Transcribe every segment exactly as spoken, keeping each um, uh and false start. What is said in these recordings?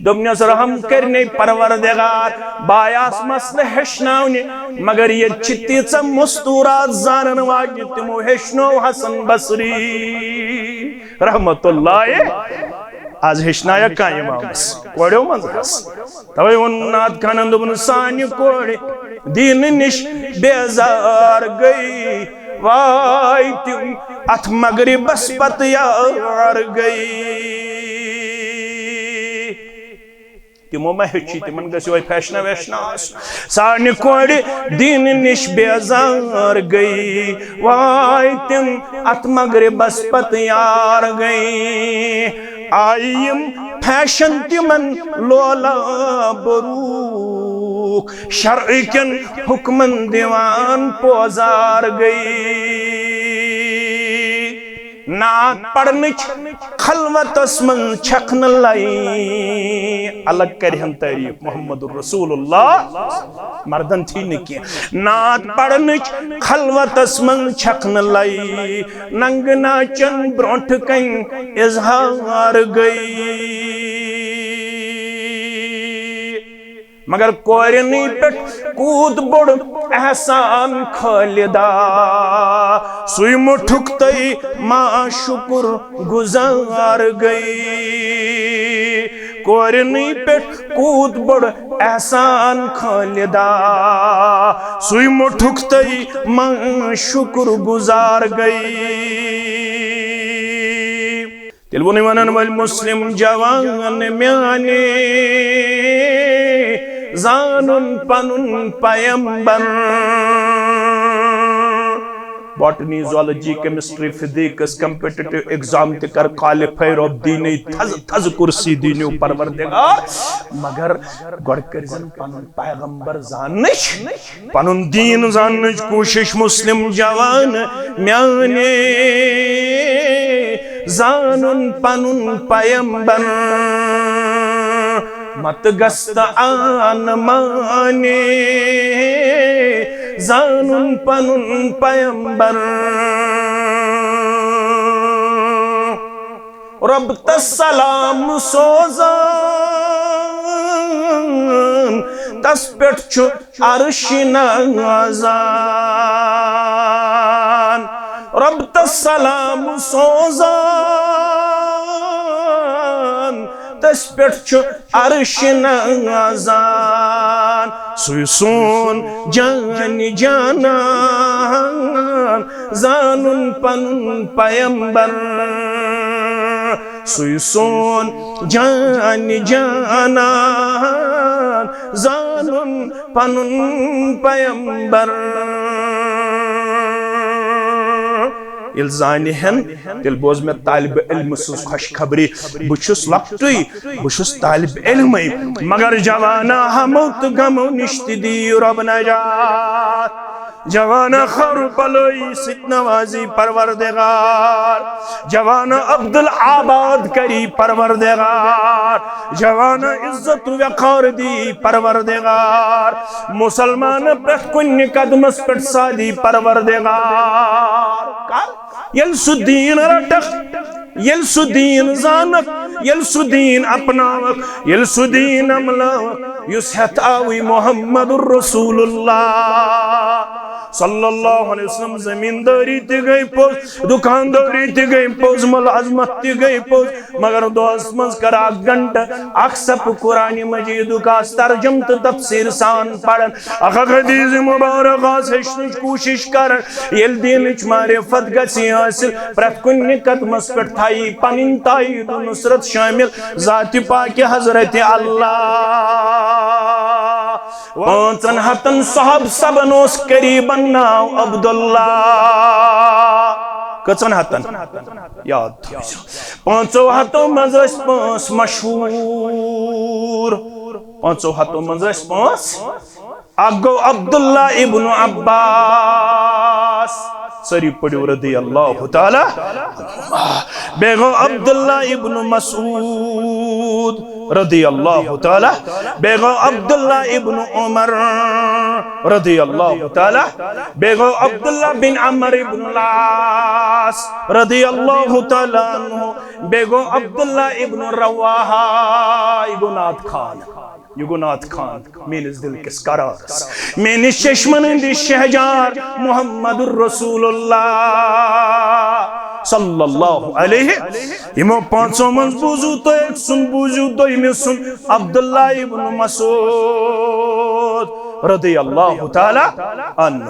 دوٚپنس، "رحم کٔرنَے پروردگار، بہٕ آیاس مسلہٕ ہیٚچھناونہِ، مگر ییٚتہِ چھِ تیٖژاہ مستوٗرات زانن واجنہِ، تِمو ہیٚچھنو حسن بصری رحمت اللہ۔ از ہیٚچھنایا کانٛہہ امامس کورٮ۪و منٛز حس؟" توے ووٚن نعت خانن، دوٚپُن، "سانہِ کورِ دیٖنہٕ نِش بیزار گٔے، واے تِم اتھ مغربس پتہٕ یار گٔے۔" تِمو ما ہیٚچھی، تِمن گژھِ یِہوٚے فیشنا ویشنا آسُن۔ سانہِ کورِ دیٖنہٕ نِش بیزار گٔے، واے تِم اتھ مغربس پتہٕ یار گٔے۔ آیہِ یِم فیشن تِمن لولا بروٗک، شرعہٕ کٮ۪ن حُکمن دِوان پوزار گٔے۔ نعت پرنٕچ خلوتس منٛز چھکھ نہٕ لَے۔ الگ کرِہن تعریف محمد رسول اللہ، مردن تھی نہٕ کینٛہہ۔ نعت پرنٕچ خلوتس منٛز چھکھ نہٕ لَے، ننٛگہٕ ناچن برونٛٹھ کنہِ اظہار گٔے۔ مگر کورٮ۪نٕے پٮ۪ٹھ کوٗت بوٚڑ احسان خالدا، سُے مُٹھُکھ تہٕ ما شُکُر گُزار گٔے۔ کورٮ۪نٕے پٮ۪ٹھ کوٗت بوٚڑ احسان خالدا، سُے مُٹھُکھ تہٕ ما شُکُر گُزار گٔے۔ تیٚلہِ ووٚنُے ونن وٲلۍ مسلم جوان میانہِ، زانُن پنُن پیمبر۔ Botany, zoology, chemistry, physics, competitive exam تہِ کر کوالیفائی، رۄب دیٖنے تھز تھز کرسی دیٖنیو پروردگار۔ مگر گۄڈٕ کٔرۍ زن پنُن پیغمبر زاننٕچ، پنُن دیٖن زاننٕچ کوٗشِش مسلم جوان میانہِ، زانُن پنُن پیمبر۔ مت گژھ تہٕ آن مانہِ، زانُن پنُن پیمبر۔ رۄب تس سلام سوزان، تس پٮ۪ٹھ چھُ عرش نازان۔ رۄب تس سلام سوزان، تس پٮ۪ٹھ چھُ عرش نازان۔ سُے سون جان جانان، زانُن پنُن پیمبر۔ سُے سون جان جانان، زانُن پنُن پیمبر۔ ییٚلہِ زانہِ ہن، تیٚلہِ بوز مےٚ طالب علم سٕنٛز خۄشخبری۔ بہٕ چھُس لۄکٹُے، بہٕ چھُس طالب علمٕے، مگر جوانا ہمو تہٕ غمو نِش تہِ دِیہِ رۄب نجات۔ جوانا خٲر و بلٲیی سۭتۍ نوازی پروردگار۔ جوانا عبدالآباد کری پروردگار۔ جوانا عزت و وقار دی پروردگار۔ مسلمان پرٛٮ۪تھ کُنہِ قدمس پٮ۪ٹھ سادی پروردگار۔ کر؟ ییٚلہِ سُہ دیٖن رٹکھ، ییٚلہِ سُہ دیٖن زانکھ، ییٚلہِ سُہ دیٖن اپناوکھ، ییٚلہِ سُہ دیٖن عملاوکھ، یُس ہٮ۪تھ آوٕے محمد رسول اللہ صلی اللہ علیہ وسلم۔ زمیٖندٲری تہِ گٔے پوٚز، دُکاندٲری تہِ گٔے پوٚز، ملازمت تہِ گٔے پوٚز، مگر دۄہس منٛز کر اکھ گھنٹہٕ اکھ صفہٕ قرآن مجیدُک آس ترجم تہٕ تفسیٖر سان پرن، اکھ اکھ حدیث مبارک آس ہیٚچھنٕچ کوٗشش کرن۔ ییٚلہِ دیٖنٕچ معرفت گژھِ حٲصِل، پرٛٮ۪تھ کُنہِ قدمس پٮ۪ٹھ تھایی پنٕنۍ تایید و نصرت شٲمِل ذاتِ پاکِ حضرت اللہ۔ پانٛژن ہتن صحابہٕ سبن اوس قریبن ناو عبداللہ۔ کٔژن ہتن؟ یاد تھٲوزیو۔ پانٛژو ہتو منٛز ٲسۍ پانٛژھ مشہوٗر۔ پانٛژو ہتو منٛز ٲسۍ پانٛژھ۔ اکھ گوٚو عبداللہ ابن عباس، سٲری پٔرِو رضی اللہ تعالیٰ عنہما۔ بیٚیہِ گوٚو عبداللہ ابن مسعود رضی اللہ تعالیٰ، بیٚیہِ گوٚو عبداللہ ابن عمر رضی اللہ تعالیٰ، بیٚیہِ گوٚو عبداللہ بن عمر ابن العاص رضی اللہ تعالیٰ عنہ، بیٚیہِ گوٚو عبداللہ ابن رواحہ۔ یہِ گوٚو نعت خوان، یہِ گوٚو نعت خوان میٲنِس دِل کِس قرارس، میٲنِس چشمن ہٕنٛدِ شہجار محمد رسول اللہ صلی اللہ علیہ۔ یِمو پانٛژو منٛز بوٗزِو تُہۍ أکۍ سُنٛد، بوٗزِو دوٚیمہِ سُنٛد، عبداللہ ابن مسعود رضی اللہ تعالیٰ عنہ۔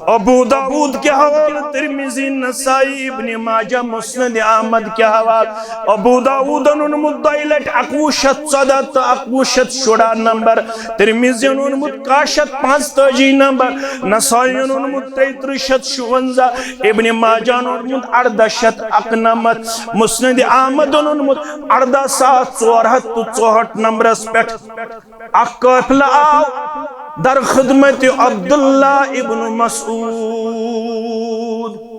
ابو داؤد کہِ حوالہٕ، ترمذی، نسائی، ابن ماجہ، مسند احمد کہِ حوالہٕ۔ ابو داؤدن اوٚنمُت دۄیہِ لٹہِ اکوُہ شیٚتھ ژۄدہ تہٕ اکوُہ شیٚتھ شُراہ نمبر، ترمذین اوٚنمُت کاہ شیٚتھ پانٛژتٲجی نمبر، نسائین اوٚنمُت ترٛیہِ ترٕٛہ شیٚتھ شُونزہ، ابن ماجہ ہن اوٚنمُت اردہ شیٚتھ اکنمتھ، مسند احمدن اوٚنمُت اردہ ساس ژور ہتھ تہٕ ژُہٲٹھ نمبرس پٮ۪ٹھ۔ اکھ قافلہٕ آو در خدمت عبداللہ ابن مسعود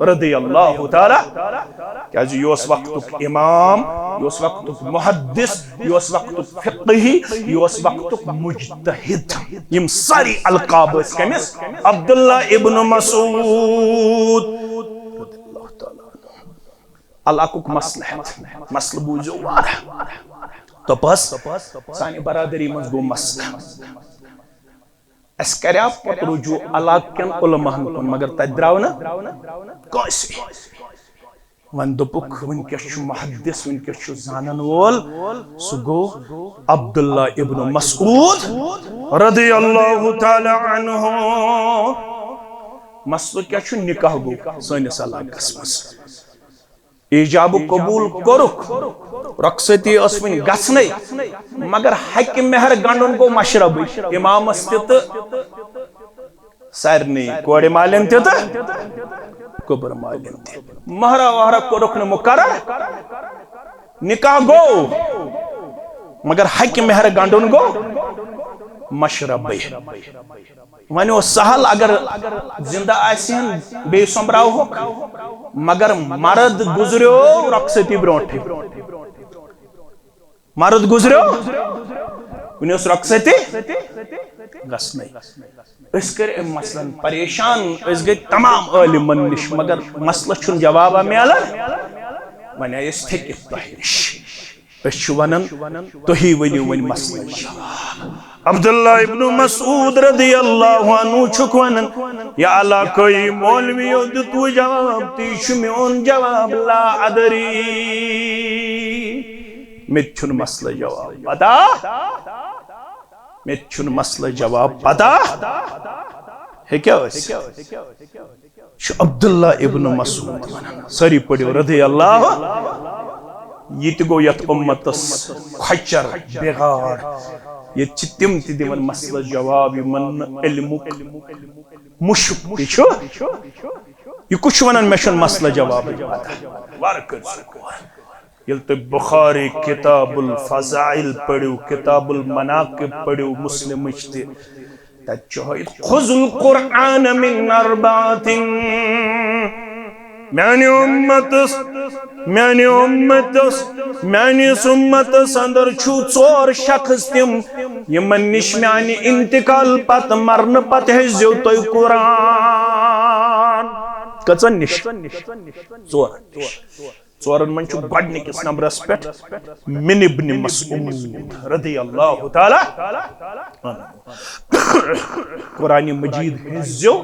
رضی اللہ تعالیٰ، کیازِ یہِ اوس وقتُک امام، یہِ اوس وقتُک محدث، یہِ اوس وقتُک فقہی، یہِ اوس وقتُک مجتہد۔ یِم سٲری القاب ٲسۍ کٔمِس؟ عبداللہ ابن مسعود۔ علاقُک مسلہٕ ہٮ۪تھ، مسلہٕ بوٗزِو وارٕ۔ دوٚپہَس، سانہِ برادری منٛز گوٚو مسلہٕ۔ اَسہِ کَریٛاو پَتہٕ رجوع علاقہٕ کٮ۪ن علماہَن کُن، مگر تَتہِ درٛاو نہٕ کٲنٛسے۔ وۄنۍ دوٚپُکھ، وٕنکٮ۪س چھُ محدث، وٕنکٮ۪س چھُ زانَن وول، سُہ گوٚو عبداللہ ابن مسعود رضی اللہ تعالیٰ عنہ۔ مسلہٕ کیٛاہ چھُ؟ نکاح گوٚو سٲنِس علاقَس منٛز۔ ایجاب قبول کوٚرُکھ، رۄخصتی ٲس وٕنہِ گژھنَے، مگر حقہِ مہر گنڈُن گوٚو مشربٕے، امامس تہِ تہٕ سارنٕے، کورِ مالٮ۪ن تہِ تہٕ کۄبُر مالٮ۪ن تہِ۔ مہرا وہرا کوٚرُکھ نہٕ مقرر، نکاح گوٚو، مگر حقہِ مہر گنڈُن گوٚو مشربٕے۔ وۄنۍ اوس سہل اگر زندٕ آسہِ ہن بیٚیہِ سۄمبراوہوکھ، مگر مرد گُزریو رۄخصتی برونٹھٕے۔ مرد گُزریو، وُنہِ اوس رۄخصتی گژھنَے۔ أسۍ کٔرۍ أمۍ مسلن پریشان، أسۍ گٔے تمام عٲلمن نِش، مگر مسلس چھُنہٕ جوابا میلان۔ وۄنۍ آے أسۍ تھٔکِتھ تۄہہِ نِش۔ أسۍ چھِ ونان، تُہی ؤنِو وۄنۍ مسلہٕ جواب۔ عبداللہ ابن مسعود رضی اللہ عنہ چھُکھ ونان، یا علاقٲیی مولویو دیُتوٕ جواب، تی چھُ میون جواب، لا ادری۔ مےٚ تہِ چھُنہٕ مسلہٕ جواب پتہ۔ مےٚ تہِ چھُنہٕ مسلہٕ جواب پتہ۔ ہیٚکیٛاہ ٲسِتھ؟ چھُ عبداللہ ابن مسعود ونان، سٲری پٔرِو رضی اللہ۔ یہِ تہِ گوٚو یتھ اُمتس کھۄچر، بگاڑ۔ ییٚتہِ چھِ تِم تہِ دِوان مسلہٕ جواب، یِمن نہٕ علمُک مُشُک تہِ چھُ۔ یہِ کُس چھُ ونان، مےٚ چھُنہٕ مسلہٕ جوابٕے پتہ؟ وارٕ کٔرۍ زِ غور۔ ییٚلہِ تُہۍ بخاری کتاب الفضائل پٔرِو، کتاب المناقب پٔرِو مسلمٕچ تہِ، تَتہِ چھُ ہٲیِتھ، "خذ القرآن من اربعة"۔ میانہِ اُمتس، میانہِ اُمتس، میٲنِس اُمتس اندر چھُ ژور شخص تِم، یِمن نِش میانہِ انتقال پتہٕ، مرنہٕ پتہٕ ہیٚزیو تُہۍ قرآن۔ کٔژن نِش؟ ژورن نِش۔ ژورن منٛز چھُ گۄڈٕنِکِس نمبرس پٮ۪ٹھ من ابن مسعود رضی اللہ تعالیٰ عنہ۔ قرآن مجید ہیٚزیو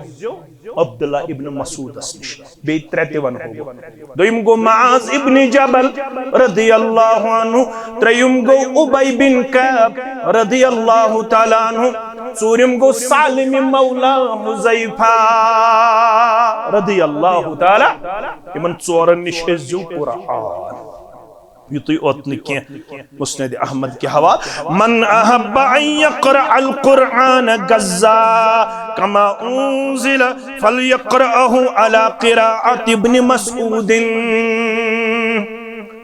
عبداللہ ابن مسعودس نِش۔ بیٚیہِ ترٛےٚ تہِ ونہو بہٕ۔ دوٚیِم گوٚو معاذ ابن جبل رضی اللہ عنہ، ترٛیٚیِم گوٚو ابی بن کعب رضی اللہ تعالیٰ عنہ، ژوٗرِم گوٚو سالم مولا حذیفہ رضی اللہ تعالیٰ۔ یِمن ژورن نِش ہیٚزیو قرآن۔ یُتُے اوت نہٕ کینٛہہ، مسند احمد کہِ حوالہٕ، "من احب ان یقرأ القرآن غزا کما انزل فلیقرأہ علی قراءة ابن مسعود"۔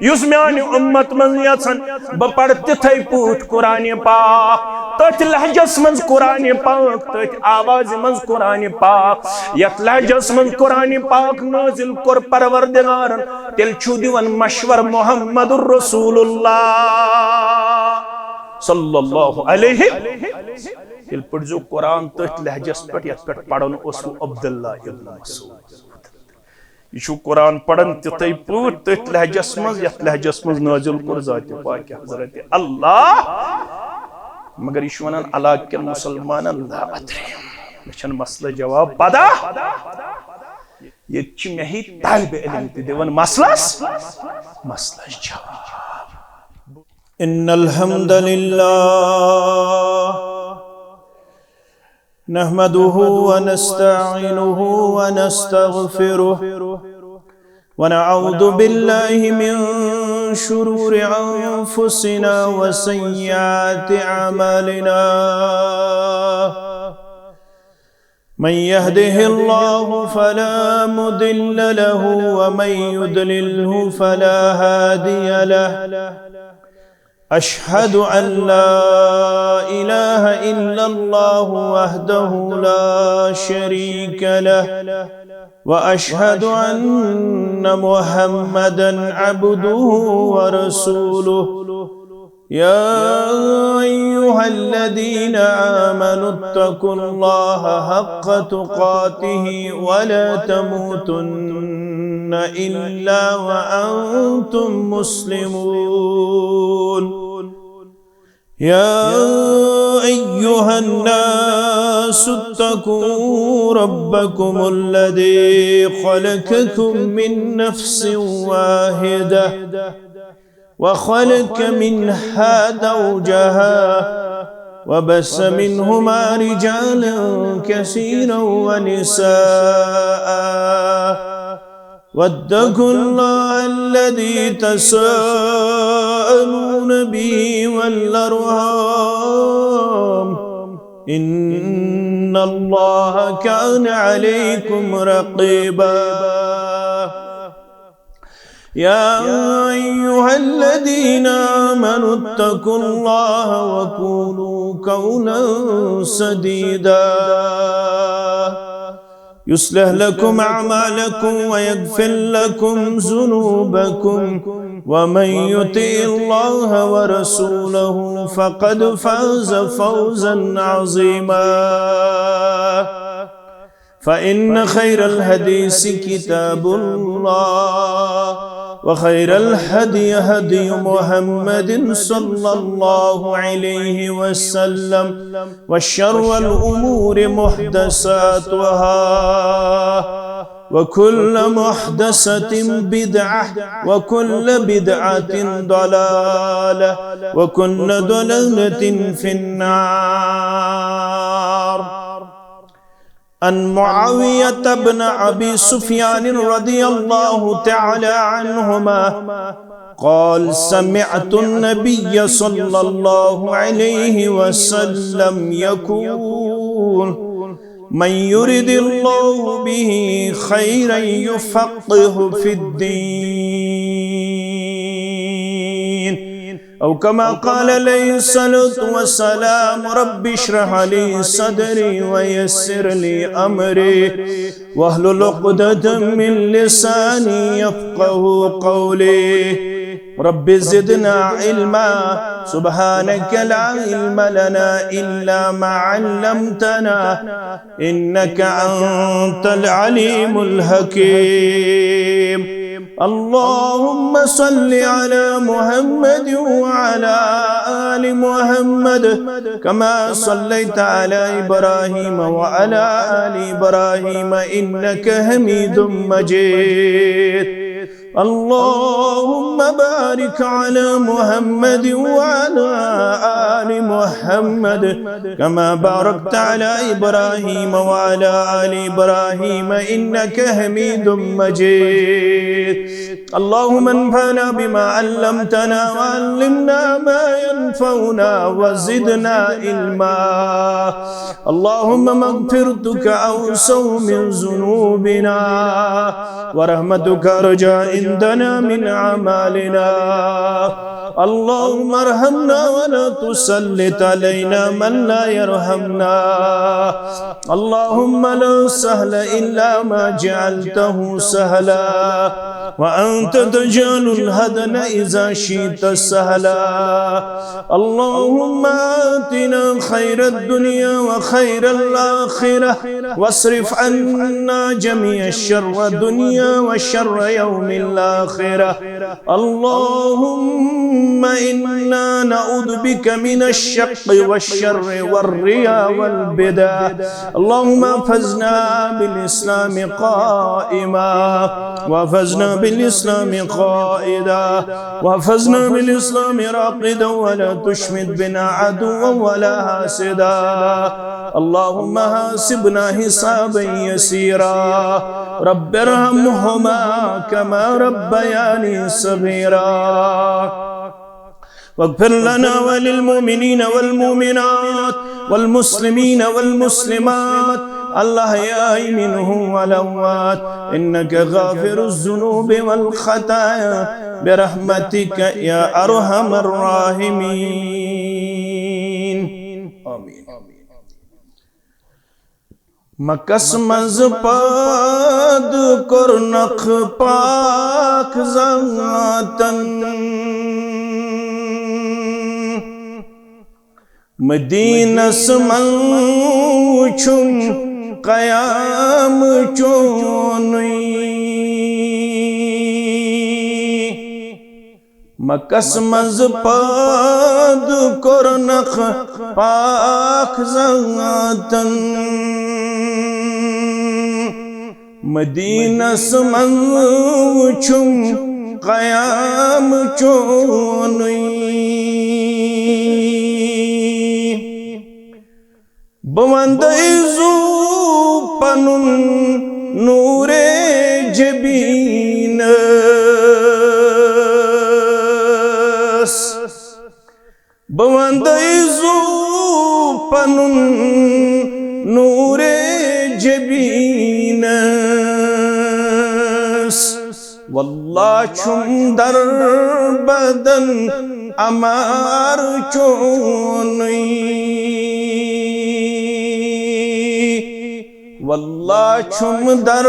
یُس میانہِ اُمت منٛز یژھن بہٕ پرٕ تِتھے پٲٹھۍ قرآن پاک، تٔتھۍ لہجس منٛز قرآن پاک، تٔتھۍ آوازِ منٛز قرآن پاک، یتھ لہجس منٛز قرآن پاک نازل کوٚر پروردگارن، تیٚلہِ چھُو دِوان مشور محمد رسول اللہ۔ صلی اللہ علیہ۔ ییٚلہِ پٔرۍزیو قرآن تٔتھۍ لہجس پٮ۪ٹھ یتھ پٮ۪ٹھ پران اوس عبداللہ ابن مسعود۔ یہِ چھُ قرآن پران تِتھے پٲٹھۍ تٔتھۍ لہجس منٛز یتھ لہجس منٛز نٲزِل کوٚر ذاتِ پاک حضرت اللہ۔ مگر یہِ چھُ ونان علاقہٕ کٮ۪ن مسلمانن، لا ادری، مےٚ چھنہٕ مسلہٕ جواب پتہ۔ ییٚتہِ چھِ مےٚ ہی طالب علم تہِ دِوان مسلس، مسلس جواب۔ ان الحمد لله نحمده ونستعينه ونستغفره، ونعوذ بالله من شرور أنفسنا وسيئات أعمالنا. من يهده الله فلا مضل له، ومن يضلله فلا هادي له. أشهد أن لا إله إلا الله وحده لا شريك له، وأشهد أن محمدا عبده ورسوله. يا أيها الذين آمنوا اتقوا الله حق تقاته ولا تموتن إلا وأنتم مسلمون. يا أيها الناس اتقوا ربكم الذي خلقكم من نفس واحدة، وخلق منها زوجها، وبث منهما رجالا كثيرا ونساء، واتقوا الله الذي تساءلون به والأرحام، إن الله كان عليكم رقيبا. يا أيها الذين آمنوا اتقوا الله وقولوا قولا سديدا، يصلح لكم أعمالكم ويغفر لكم ذنوبكم، ومن يطع الله ورسوله فقد فاز فوزا عظيما. فإن خير الحديث كتاب الله، وخير الهدي هدي محمد صلى الله عليه وسلم، وشر الأمور محدثاتها، وكل محدثة بدعة، وكل بدعة ضلالة، وكل ضلالة في النار. عن معاوية بن أبي سفيان رضي الله تعالى عنهما قال: سمعت النبي صلى الله عليه وسلم يقول: من يرد الله به خيرا يفقهه في الدين. أو كما قال عليه الصلاة والسلام: رب اشرح لي صدري ويسر لي أمري واحلل عقدة من لساني يفقه قولي. رب زدنا علما. سبحانك لا علم لنا إلا ما علمتنا إنك أنت العليم الحكيم. اللهم صل على محمد وعلى آل محمد كما صليت على إبراهيم وعلى آل إبراهيم إنك حميد مجيد. اللهم بارك على محمد وعلى آل محمد كما باركت على إبراهيم وعلى آل إبراهيم إنك حميد مجيد. اللهم انفعنا بما علمتنا وعلمنا ما ينفعنا وزدنا علما. اللهم مغفرتك أوسع من ذنوبنا ورحمتك أرجى عندنا من أعمالنا. اللهم ارحمنا ولا تسلط علينا من لا يرحمنا. اللهم لا سهل إلا ما جعلته سهلا، وأنت تجعل الحزن إذا شئت سهلا. اللهم آتنا خير الدنيا وخير الآخرة، واصرف عنا جميع شر الدنيا وشر يوم الآخرة. اللهم إنا نعوذ بك من الشق والشر والرياء والبدع. اللهم احفظنا بالإسلام قائما، واحفظنا بالإسلام قائدا، واحفظنا بالإسلام راقدا، ولا تشمت بنا عدوا ولا حاسدا. اللهم حاسبنا حسابا يسيرا. رب ارحمهما كما ربياني صغيرا. واغفر لنا وللمؤمنين والمؤمنات والمسلمين والمسلمات الأحياء منهم والأموات، إنك غافر الذنوب والخطايا برحمتك يا أرحم الراحمين. آمين. مکس منٛز پٲدٕ کوٚرنکھ پاک ذاتن۔ مدینس منٛز وُچھُم قیام چونُے۔ مکس منٛز پٲدٕ کوٚرنکھ پاک ذاتن۔ مدینس منٛز وُچھُم قیام چونُے۔ بہٕ وندٕ زُو پنُن نوٗرِ جبیٖنس۔ بہٕ وندٕ زُو پنُن نوٗرِ جبیٖنس۔ واللہ چھُم در بدن عمار چونُے۔ واللہ چھُم در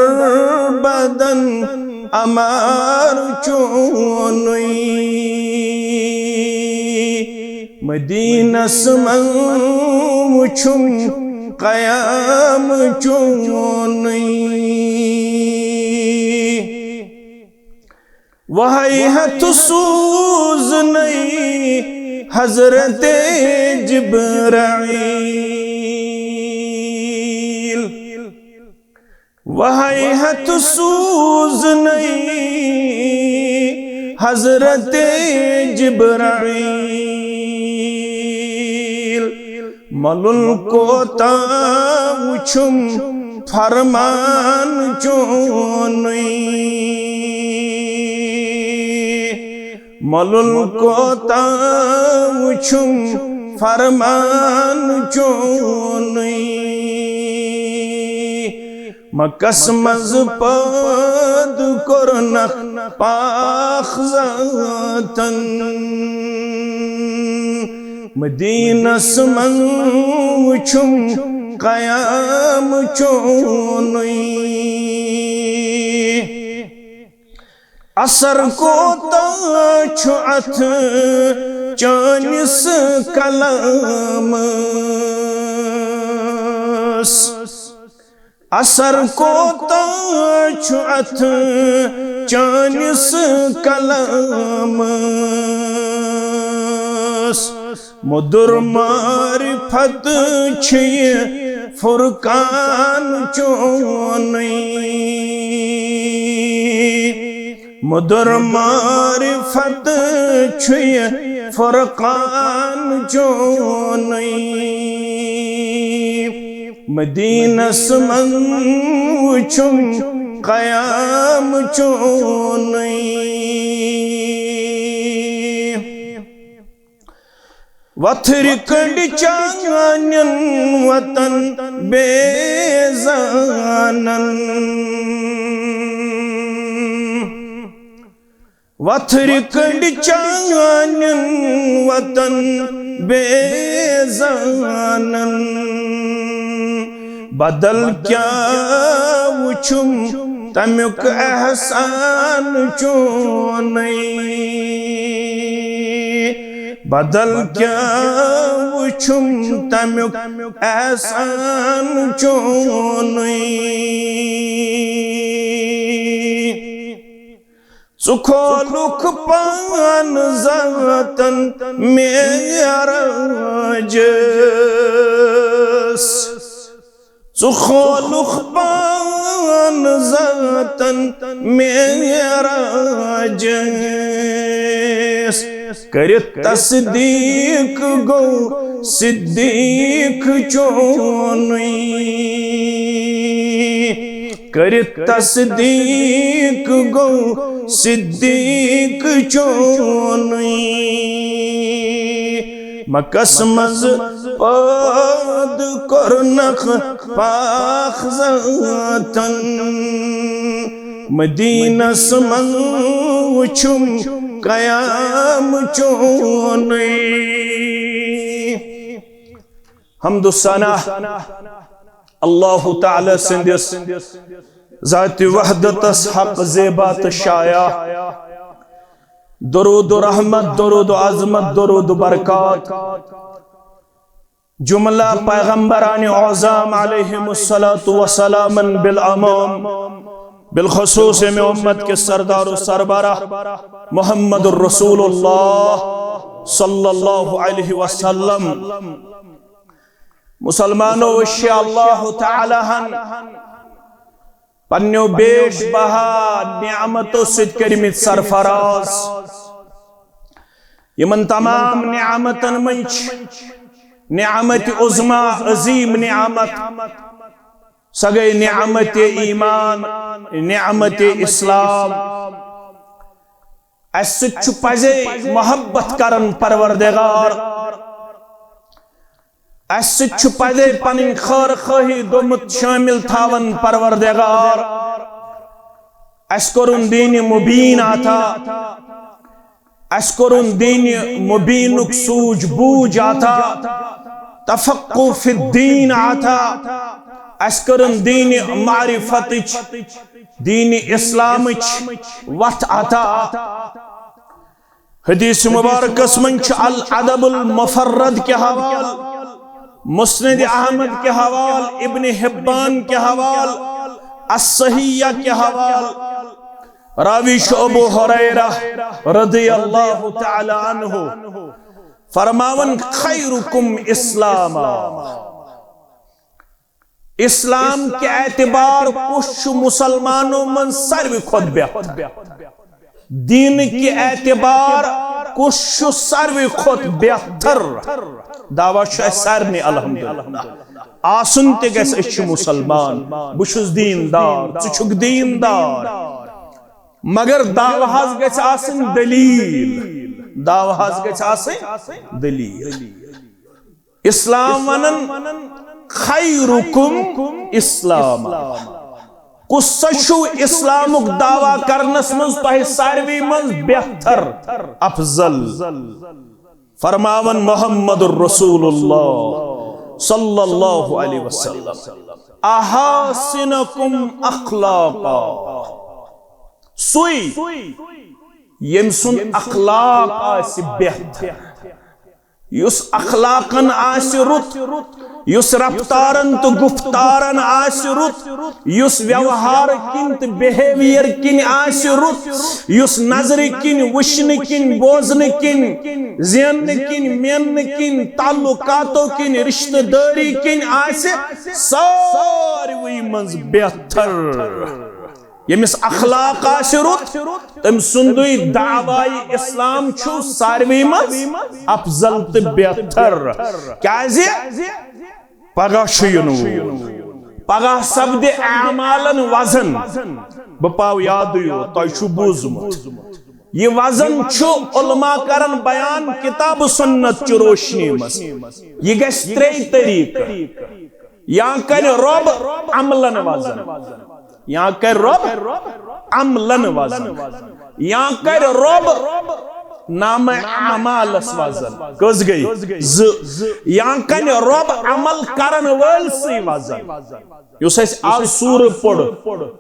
بدن عمار چونُے۔ مدینس منٛز وُچھُم قیام چونُے۔ وہے ہتھ سوزنَے حضرت جبرائیل۔ وہے ہتھ سوزنَے حضرت جبرائیل۔ ملُل کوتاہ وُچھُم فرمان چونُے۔ ملُل کوتاہ وُچھُم فرمان چونُے۔ مکس منٛز پٲدٕ کوٚرنکھ پاک ذاتن۔ مدینس منٛز وُچھُم قیام چونُے۔ اثر کوتاہ چھُ اتھ چٲنِس کلامس۔ اثر کوتاہ چھُ اتھ چٲنِس کلامس۔ مٔدُر معرفت چھُ یہِ فرقان چونُے۔ مٔدُر معرفت چھُ یہِ فرقان چونُے۔ مدینس منٛز وُچھُم قیام چونُے۔ وتھرِ کٔنڈۍ چانٮ۪ن وطن بیزانن۔ وتھرِ کنڈ چانٮ۪ن وطن بیزانن۔ بدل کیٛاہ وُچھُم تمیُک احسان چونُے۔ بدل کیٛاہ وُچھُم تمیُک احسان چونُے۔ ژٕ کھولُکھ پان ذاتن معراجس۔ ژٕ کھولُکھ پان ذاتن معراجس۔ کٔرِتھ تصدیٖق گوٚو صدیٖق چونُے۔ کٔرِتھ تصدیٖق گوٚو صدیٖق چونُے۔ مکس منٛز پٲدٕ کوٚرنکھ پاک ذاتن۔ مدینس منٛز وُچھُم قیام چونُے۔ حمد و ثنا اللہ تعالیٰ سٕنٛدِس ذاتِ وحدتس حق زیبا تہٕ شایع۔ درود و رحمت، درود و عظمت، درود و برکات۔ جملہ پیغمبران عظام علیہم الصلاۃ والسلام بالعموم، بالخصوص امہِ امت کے سردار و سربراہ محمد الرسول اللہ صلی اللہ علیہ وسلم۔ مسلمانو، أسۍ چھِ اللہ تعالیٰ ہن پننیو بیش بہا نعمتو سۭتۍ کٔرمٕتۍ سرفراز۔ یِمن تمام نعمتن منٛز چھِ نعمت عظمیٰ، عظیم نعمت، سۄ گٔے نعمت ایمان، نعمت اسلام۔ اسہِ سۭتۍ چھُ پزے محبت کرن پروردگار۔ اسہِ سۭتۍ چھُ پزے پنٕنۍ خٲر خٲہی دوٚمُت شٲمِل تھاوان پروردگار۔ اسہِ کوٚرُن دین مبین عطا، اسہِ کوٚرُن دین مبینُک سوٗجھ بوٗجھ عطا، تفقہ فی الدین عطا، اسہِ کوٚرُن دین معرفتٕچ، دین اسلامٕچ وتھ عطا۔ حدیث مبارکس منٛز چھُ الادب المفرد کہِ حوالہٕ، مسند احمد کہِ حوالہٕ، ابن حبان کہِ حوالہٕ، الصحیح کہِ حوالہٕ۔ راوی چھُ ابو ہریرہ رضی اللہ تعالیٰ عنہ فرماوان، خیرکم اسلاما۔ اسلام کہِ اعتبار کُس چھُ مسلمانو منٛز ساروی کھۄتہٕ بہتر؟ دین کہِ اعتبار کُس چھُ ساروی کھۄتہٕ بہتر؟ دعویٰ چھُ اَسہِ سارنٕے الحمدللہ آسُن تہِ گژھِ، أسۍ چھِ مسلمان، بہٕ چھُس دیندار، ژٕ چھُکھ دیندار، مگر دعویٰ حظ گژھِ آسٕنۍ دلیل، دعویٰ حظ گژھِ آسٕنۍ دلیل۔ اسلام ونان، خیرکم اسلام، کُس سا چھُ اسلامُک دعویٰ کرنس منٛز تۄہہِ ساروی منٛز بہتر، افضل؟ فرماوان محمد رسول اللہ صلی اللہ علیہ وسلم، احاسنکم اخلاقا، سُے ییٚمۍ سُنٛد اخلاق آسہِ بہتر، یُس اخلاقن آسہِ رُت، یُس رفتارن تہٕ گفتارن آسہِ رُت، یُس ویوہار کِنۍ تہٕ بِہیویئر کِنۍ آسہِ رُت، یُس نظرِ کِنۍ، وٕچھنہٕ کِنۍ، بوزنہٕ کِنۍ، زیننہٕ کِنۍ، میننہٕ کِنۍ، تعلقاتو کِنۍ، رشتہٕ دٲری کِنۍ آسہِ ساروٕے منٛز بہتر۔ ییٚمِس اخلاق آسہِ رُت، تٔمۍ سُنٛدُے دعویٰ اسلام چھُ ساروٕے منٛز افضل تہٕ بہتر۔ کیازِ؟ پگاہ چھُ یِنہٕ وول۔ پگاہ سپدِ اعمالن وزن۔ بہٕ پاو یادٕے یوت، تۄہہِ چھُو بوٗزمُت۔ یہِ وزن چھُ علماء کران بیان کتاب سنت چہِ روشنی منٛز۔ یہِ گژھِ ترٛے طریقہٕ۔ یا کرِ رب عملن وزن، یا کرِ رب عملن وزن۔ یا کرِ رۄب نامہ اعمالس وزن۔ کٔژ گٔے؟ زٕ۔ یا کرِ رۄب عمل کرن وٲلۍ سٕے وزن۔ یُس اَسہِ آز سورہ پوٚر،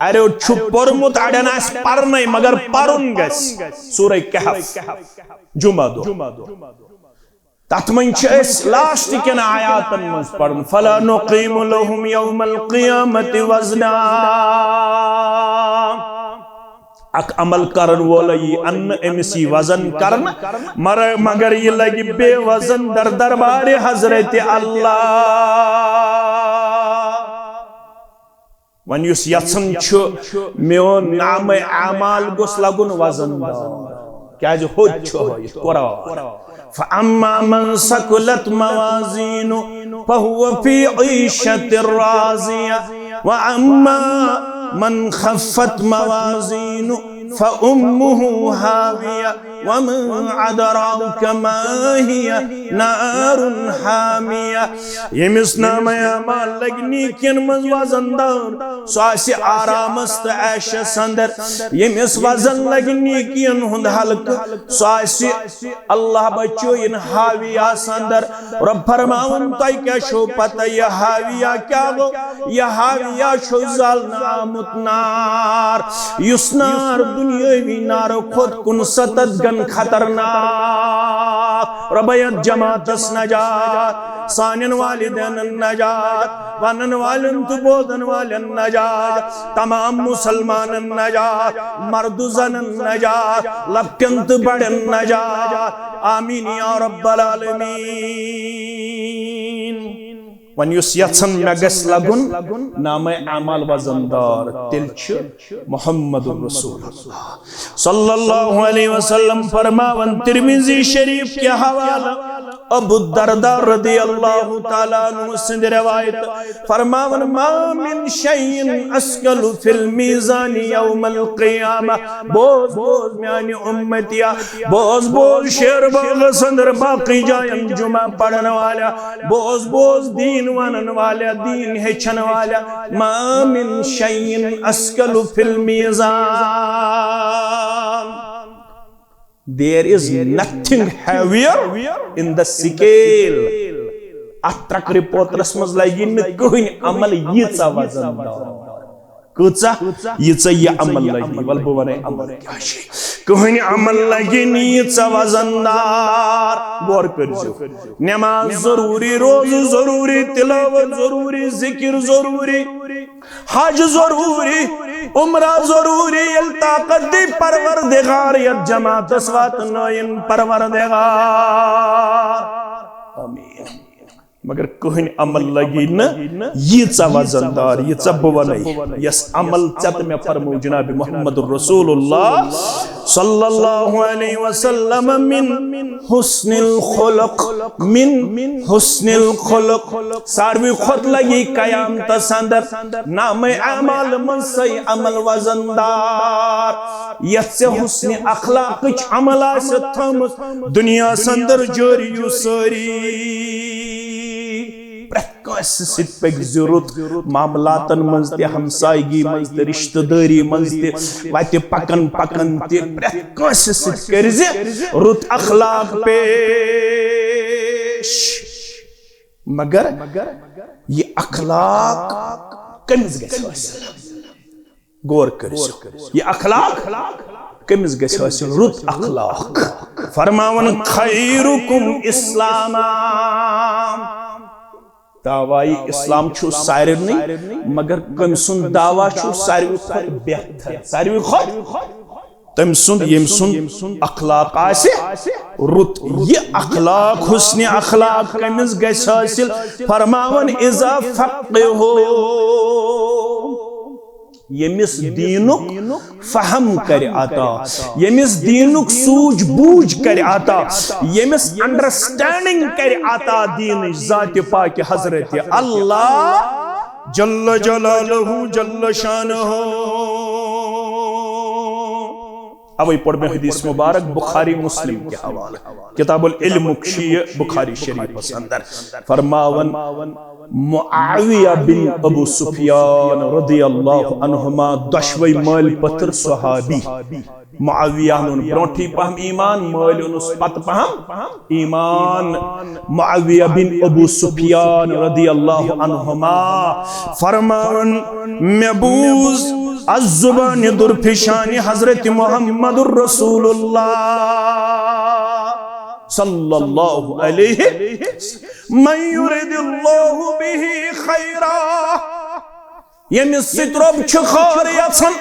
اَڑیو چھُ پوٚرمُت، اَڑٮ۪ن آسہِ پَرنَے، مگر پَرُن گژھِ۔ سورہ کہف، جمعہ دۄہ۔ تَتھ منٛز چھِ أسۍ لاسٹ کٮ۪ن آیاتَن منٛز پَرُن، "فلا نقیم لهم یوم القیامة وزنا۔" اکھ عمل کرن وول یی انہٕ أمِس یی وزن کرنہٕ، مر-، مگر یہِ لگہِ بے وزن در دربارِ حضرت اللہ۔ وۄنۍ یُس یژھان چھُ میون نامہ اعمال گوٚژھ لگُن وزن دار، کیازِ ہوٚتہِ چھُ ہٲیِتھ قرآن۔ فَأَمَّا مَنْ ثَقُلَتْ مَوَازِينُهُ فَهُوَ فِي عِيشَةٍ رَاضِيَةٍ وَأَمَّا مَنْ خَفَّتْ مَوَازِينُهُ فَأُمُّهُ هَاوِيَةٌ وَمَا أَدْرَاكَ مَا هِيَهْ نَارٌ حَامِيَةٌ۔ ییٚمِس نامہ اعمال لگہِ نیکین منٛز وزن دار، سُہ آسہِ آرامس تہٕ عیشس اندر۔ ییٚمِس وزن لگہِ نیکین ہُنٛد حلقہٕ، سُہ آسہِ اللہ بچٲیِن حاویہ سندر۔ رب فرماوان، تۄہہِ کیٛاہ چھو پتہ یہِ حاویہ کیٛاہ گوٚو؟ یہِ حاویہ چھو زالنہٕ آمُت نار، یُس نار دُنیٲوی نارو کھۄتہٕ کُنسَتتھ گن خطرناک۔ رۄبہ یتھ جماعتس نجات، سانٮ۪ن والدینن نجات، ونن والٮ۪ن تہٕ بوزن والٮ۪ن نجات، تمام مسلمانن نجات، مرد زنن نجات، لۄکٹٮ۪ن تہٕ بڑٮ۪ن نجات۔ آمین یا رب العالمین۔ وۄنۍ یُس یژھان مےٚ گژھِ لگُن نامہ اعمال وزن دار، تیٚلہِ چھُ محمد رسول اللہ صلی اللہ علیہ وسلم فرماوان، ترمذی شریف کہِ حوالہٕ، ابو الدرداء رضی اللہ تعالیٰ عنہ سٕنٛدِ روایت فرماوان، ما من شيء أثقل في الميزان يوم القيامة۔ بوز، بوز میانہِ امتیا، بوز، بوز شیر باغس اندر، باقی جاین جمعہ پڑھن والا، بوز، بوز دین ونن والا، دین ہیچھن والا، ما من شيء أثقل في الميزان۔ There is nothing heavier in the scale۔ اتھ ترکرِ پوترس منٛز لگہِ نہٕ کٕہٕنۍ عمل ییٖژاہ وزن دار۔ کۭژاہ؟ ییٖژاہ یہِ عمل لگہِ۔ ول بہٕ ونے عمل کیٛاہ چھِ۔ کٕہٕنۍ عمل لگہِ نہٕ ییٖژاہ وزن دار۔ غور کٔرزیو۔ نماز ضروٗری، روزٕ ضروٗری، تلاوت ضروٗری، ذکر ضروٗری، حج ضروٗری، عمرہ ضروٗری۔ ییٚلہِ طاقت دی پروردگار، یتھ جماعتس واتنٲیِن پروردگار۔ آمین۔ مگر کٕہٕنۍ عمل لگی نہٕ ییٖژاہ وزن دار، ییٖژاہ بہٕ ونے، یس عمل ژےٚ تہٕ مےٚ فرمو جناب محمد رسول اللہ صلی اللہ علیہ وسلم۔ من حسن الخلق، من حسن الخلق۔ ساروی کھۄتہٕ لگی قیامتس اندر نامہ اعمال منٛز سۄے عمل وزن دار، یتھ ژےٚ حسن اخلاقٕچ عمل آسہِ تھٲمٕژ دُنیاہس اندر جٲری و سٲری۔ پرٛٮ۪تھ کٲنٛسہِ سۭتۍ پٔکۍ زِ رُت، معاملاتن منٛز تہِ، ہمسایگی منٛز تہِ، رشتہٕ دٲری منٛز تہِ، وتہِ پکن پکن تہِ، پرٛٮ۪تھ کٲنٛسہِ سۭتۍ کٔرۍ زِ رُت اخلاق پیش۔ مگر یہِ اخلاق کٔمِس گژھِ حٲصِل؟ غور کٔرِو۔ یہِ اخلاق کٔمِس گژھِ حٲصِل؟ رُت اخلاق۔ فرماوان، خیرکم اسلاما۔ دعوی اسلام چھُ سارنٕے، مگر کٔمۍ سُنٛد دعوی چھُ ساروی کھۄتہٕ بہتر؟ ساروی کھۄتہٕ تٔمۍ سُنٛد، ییٚمۍ سُنٛد اخلاق آسہِ رُت۔ یہِ اخلاق، حسن اخلاق کٔمِس گژھِ حٲصِل؟ فرماوان، اذا فقہو، ییٚمِس دیٖنُک فہم کرِ عطا، ییٚمِس دیٖنُک سوٗجھ بوٗجھ کرِ عطا، ییٚمِس انڈرسٹینڈنگ کرِ عطا دیٖنٕچ، ذاتِ پاکِ حضرت اللہ جل جلالہ جل شانہ۔ اوے پوٚر مےٚ حدیث مبارک بخاری مسلم کہِ حوالہٕ، کتاب العلمُک چھُ یہِ بخاری شریفس اندر۔ فرماوان، معاویہ بن ابو سفیان رضی اللہ عنہما، دۄشوے مٲلۍ پٔتھر صحابی، معاویہ ہن اوٚن برونٹھٕے پہم ایمان، مٲلۍ اوٚنُس پتہٕ پہم ایمان۔ معاویہ بن ابو سفیان رضی اللہ عنہما فرماوان، مےٚ بوٗز از زبانہِ درفشانہِ حضرت محمد رسول اللہ صلی اللہ علیہ، من یرد اللہ بہ خیرا، ییٚمِس سۭتۍ رۄب چھُ خٲر یژھان،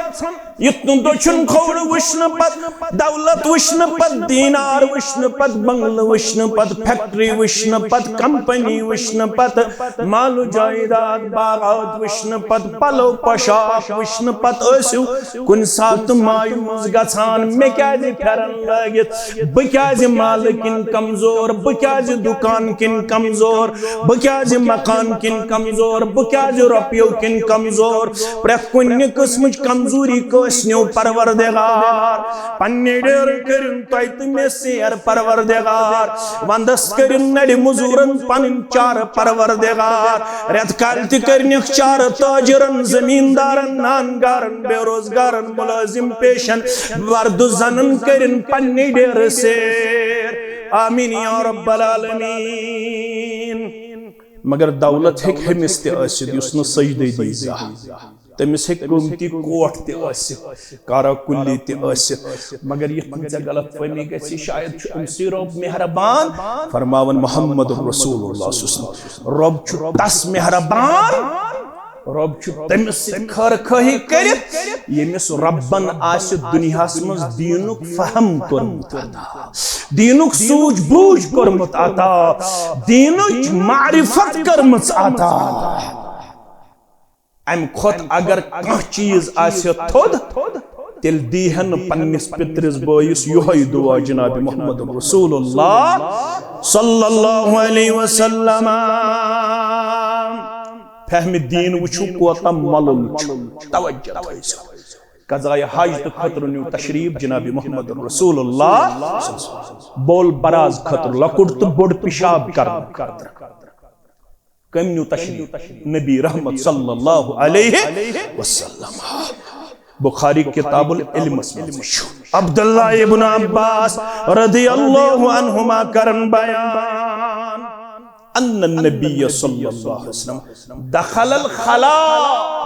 یُتھ نہٕ دٔچھُن کھووُر وٕچھنہٕ پتہٕ، دولت وٕچھنہٕ پتہٕ، دینار وٕچھنہٕ پتہٕ، بنگلہٕ وٕچھنہٕ پتہٕ، فیکٹری وٕچھنہٕ پتہٕ، کمپنی وٕچھنہٕ پتہٕ، مال و جائیداد، باغات وٕچھنہٕ پتہٕ، پلو پوشاک وٕچھنہٕ پتہٕ ٲسِو کُنہِ ساتہٕ مایوس گژھان، مےٚ کیازِ پھیرن لٲگِتھ؟ بہٕ کیازِ مالہٕ کِنۍ کمزور؟ بہٕ کیازِ دُکان کِنۍ کمزور؟ بہٕ کیازِ مکان کِنۍ کمزور؟ بہٕ کیازِ رۄپیو کِنۍ کمزور؟ پرٛٮ۪تھ کُنہِ قٕسمٕچ کمزوری کٲنٛسہِ نیو پروردگار۔ پننہِ ڈیرٕ کٔرِن تۄہہِ تہٕ مےٚ سیر پروردگار۔ ونٛدس کٔرِن نرِ مزوٗرن پنٕنۍ چارٕ پروردگار۔ رٮ۪تہٕ کالہِ تہِ کٔرنکھ چارٕ تاجرن، زمیٖندارن، نان گارن، بے روزگارن، ملٲزم پیشن، وردٕ زنن کٔرِن پننہِ ڈیرٕ سیر۔ آمین یا رب العالمین۔ مگر دولت ہیٚکہِ ہُمِس تہِ ٲسِتھ یُس نہٕ سجدے دی زانٛہہ۔ تٔمِس ہیٚکہِ قۭمتی کوٹھ تہِ ٲسِتھ، کارا کُلی تہِ ٲسِتھ، مگر یِتھ کٔنۍ ژےٚ غلط فہمی گژھِ، شاید چھُ أمۍ سٕے رۄب مہربان۔ فرماوان محمد رسول اللہ صلی اللہ علیہ وسلم، رۄب چھُ تس مہربان، رۄب چھُ تٔمِس سۭتۍ خٲر خٲہی کٔرِتھ، ییٚمِس رۄبن آسہِ دُنیاہس منٛز دیٖنُک فہم کوٚرمُت عطا، دیٖنُک سوٗجھ بوٗجھ کوٚرمُت عطا، دیٖنٕچ معرفت کٔرمٕژ عطا۔ امہِ کھۄتہٕ اگر کانٛہہ چیٖز آسہِ تھوٚد، تیٚلہِ دی ہا نہٕ پننِس پِترِس بٲیِس یِہوٚے دُعا جناب محمد رسول اللہ صلی اللہ علیہ وسلم۔ فہمِ دیٖن وٕچھِو کوتاہ مۄلُل چھُ۔ توجہ تھٲیزیو۔ قضایہِ حاجتہٕ خٲطرٕ نیوٗ تشریٖف جناب محمد رسول اللہ۔ بول براز خٲطرٕ لۄکُٹ تہٕ بوٚڑ پِشاب کرنہٕ خٲطرٕ۔ کٔمۍ نیوٗ تشریٖف؟ نبی رحمت صلی اللہ علیہ وسلم۔ بخاری کتاب العلمس منٛز چھُ عبداللہ ابن عباس رضی اللہ عنہما کرن بیان، ان النبی صلی اللہ علیہ وسلم دخل الخلاء،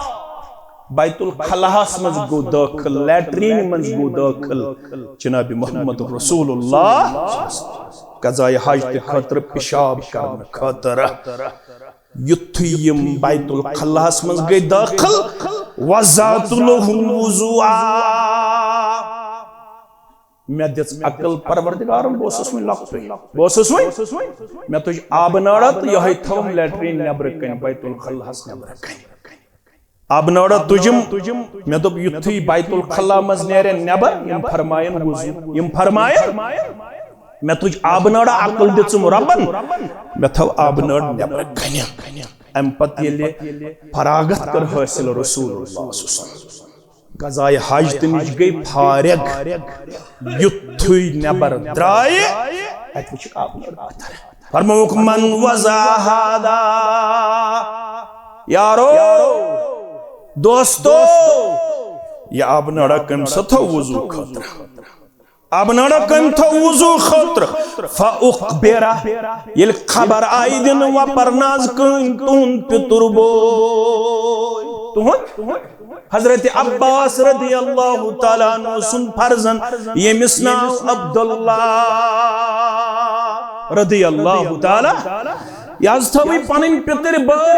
بیت الخلاہس منٛز گوٚو دٲخل، لیٹرین منٛز گوٚو دٲخل جناب محمد رسول اللہ قضائے حاجتہٕ خٲطرٕ پِشاب کرنہٕ خٲطرٕ۔ یُتھُے یِم بیت الخلاہس منٛز گٔے دٲخل، وضعت لہ وضوءا، مےٚ دِژ عقل پروردگارن، بہٕ اوسُس وُنہِ لۄکٹُے، بہٕ اوسُس وُنہِ، مےٚ تُج آبہٕ نٲرا تہٕ یِہوٚے تھٲوٕم لیٹرین نٮ۪برٕ کنہِ، بیت الخلاہس نٮ۪برٕ کنہِ۔ آبہٕ نٲرا تُجِم، مےٚ دوٚپ، یُتھُے بیت الخلا منٛز نیرن نٮ۪بر، یِم فرماین وضو، یِم فرماین۔ مےٚ تُج آبہٕ نٲرا، عقل دِژٕم رۄبن، مےٚ تھٲو آبہٕ نٲر نٮ۪بر کنہِ۔ امہِ پتہٕ ییٚلہِ فراغت کٔر حٲصِل رسول اللہ صلی اللہ علیہ وسلم، قضائے حاجتہٕ نِش گٔے فارغ، یُتھُے نٮ۪بر درٛایہِ، اتہِ وٕچھُکھ آبہٕ نٲر پتھر۔ فرمووُکھ، من وضع ہذا، یارو، دوستو، یہِ آبہٕ نٲرا کٔمۍ سا تھٲو وضو خٲطرٕ؟ آبہٕ نٲرا کٔمۍ تھٲو وضو خٲطرٕ؟ فاخبرہ، ییٚلہِ خبر آیہِ دِنہٕ، وۄپر ناز کٲنۍ تُہُنٛد پِتُر بوے، تُہُنٛد حضرت عباس رضی اللہ تعالیٰ عنہ سُنٛد فرزند، ییٚمِس ناو عبداللہ رضی اللہ تعالیٰ، یہِ حظ تھٲوٕے پنٕنۍ پِتٕرۍ بٲے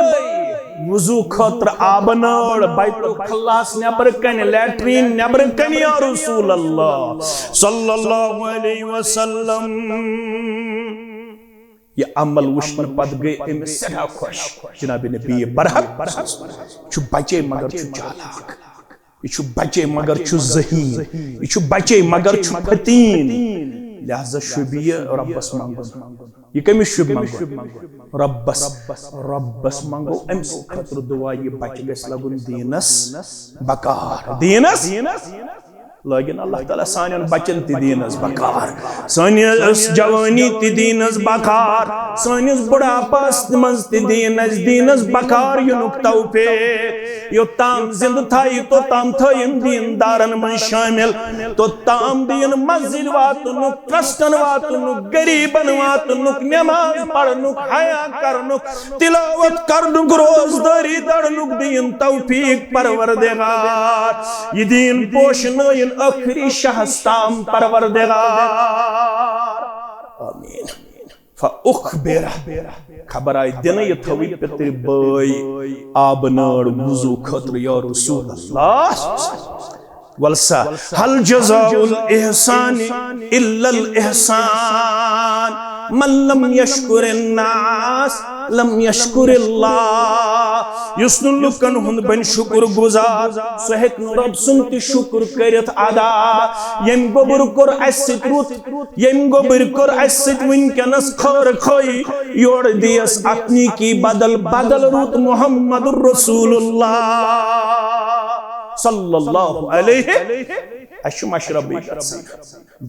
وضو خٲطرٕ آبہٕ نٲر بیت الخلاہس نٮ۪برٕ کنہِ، لیٹرین نٮ۪برٕ کنہِ، یا رسول اللہ صلی اللہ علیہ وسلم۔ یہِ عمل وٕچھنہٕ پتہٕ گٔے أمِس سٮ۪ٹھاہ خۄش۔ جناب نبی برحق چھُ بچے مگر چھُ چالاک، یہِ چھُ بچے مگر چھُ ذہین، یہِ چھُ بچے مگر چھُ فتیٖن، لہذا شوٗبہِ یہِ رۄبس منٛگُن۔ یہِ کٔمِس شوٗبہِ منٛگُن؟ رۄبس۔ رۄبس منٛگو أمۍ سٕنٛدِ خٲطرٕ دُعا، یہِ بچہٕ گژھِ لگُن دیٖنس بکار، دیٖنس۔ لٲگِن اللہ تعالیٰ سانٮ۪ن بچن تہِ دیٖنس بکار، سٲنِس جوٲنی تہِ دیٖنس بکار، سٲنِس بُڑھاپس منٛز تہِ دیٖن اَسہِ دیٖنس بکار یِنُک توفیق۔ یوٚتام زِندٕ تھایہِ، توٚتام تھٲیِن دیٖندارن منٛز شٲمِل، توٚتام دیٖن مسجد واتنُک، ٹرسٹن واتنُک، غریبن واتنُک، نماز پرنُک، حیا کرنُک، تلاوت کرنُک، روزدٲری درنُک دیٖن توفیق پروردگار۔ یہِ دیٖن پوشنٲیِن ٲخری شاہس تام پروردگار۔ آمین۔ فأخبر، خبر آیہِ دِنہٕ، یہِ تھٲوٕے پِترِ بٲے آبہٕ نٲر وضو خٲطرٕ، یا رسول اللہ۔ ولسا، هل جزاء الإحسان إلا الإحسان، من لم يشكر الناس لم يشكر الله۔ یُس نہٕ لُکن ہُنٛد بنہِ شُکر گُزار، سُہ ہیٚکہِ نہٕ رۄب سُنٛد تہِ شُکر کٔرِتھ ادا۔ ییٚمۍ گوٚبُر کوٚر اَسہِ سۭتۍ رُت، ییٚمۍ گوٚبُر کوٚر اَسہِ سۭتۍ وٕنکیٚنَس خٲر خٲیی، یورٕ دِیَس اَتھ نیکی بدل، بدل رُت محمد رسول اللہ صلی اللہ علیہ۔ اَسہِ چھُ مشربٕے گژھان۔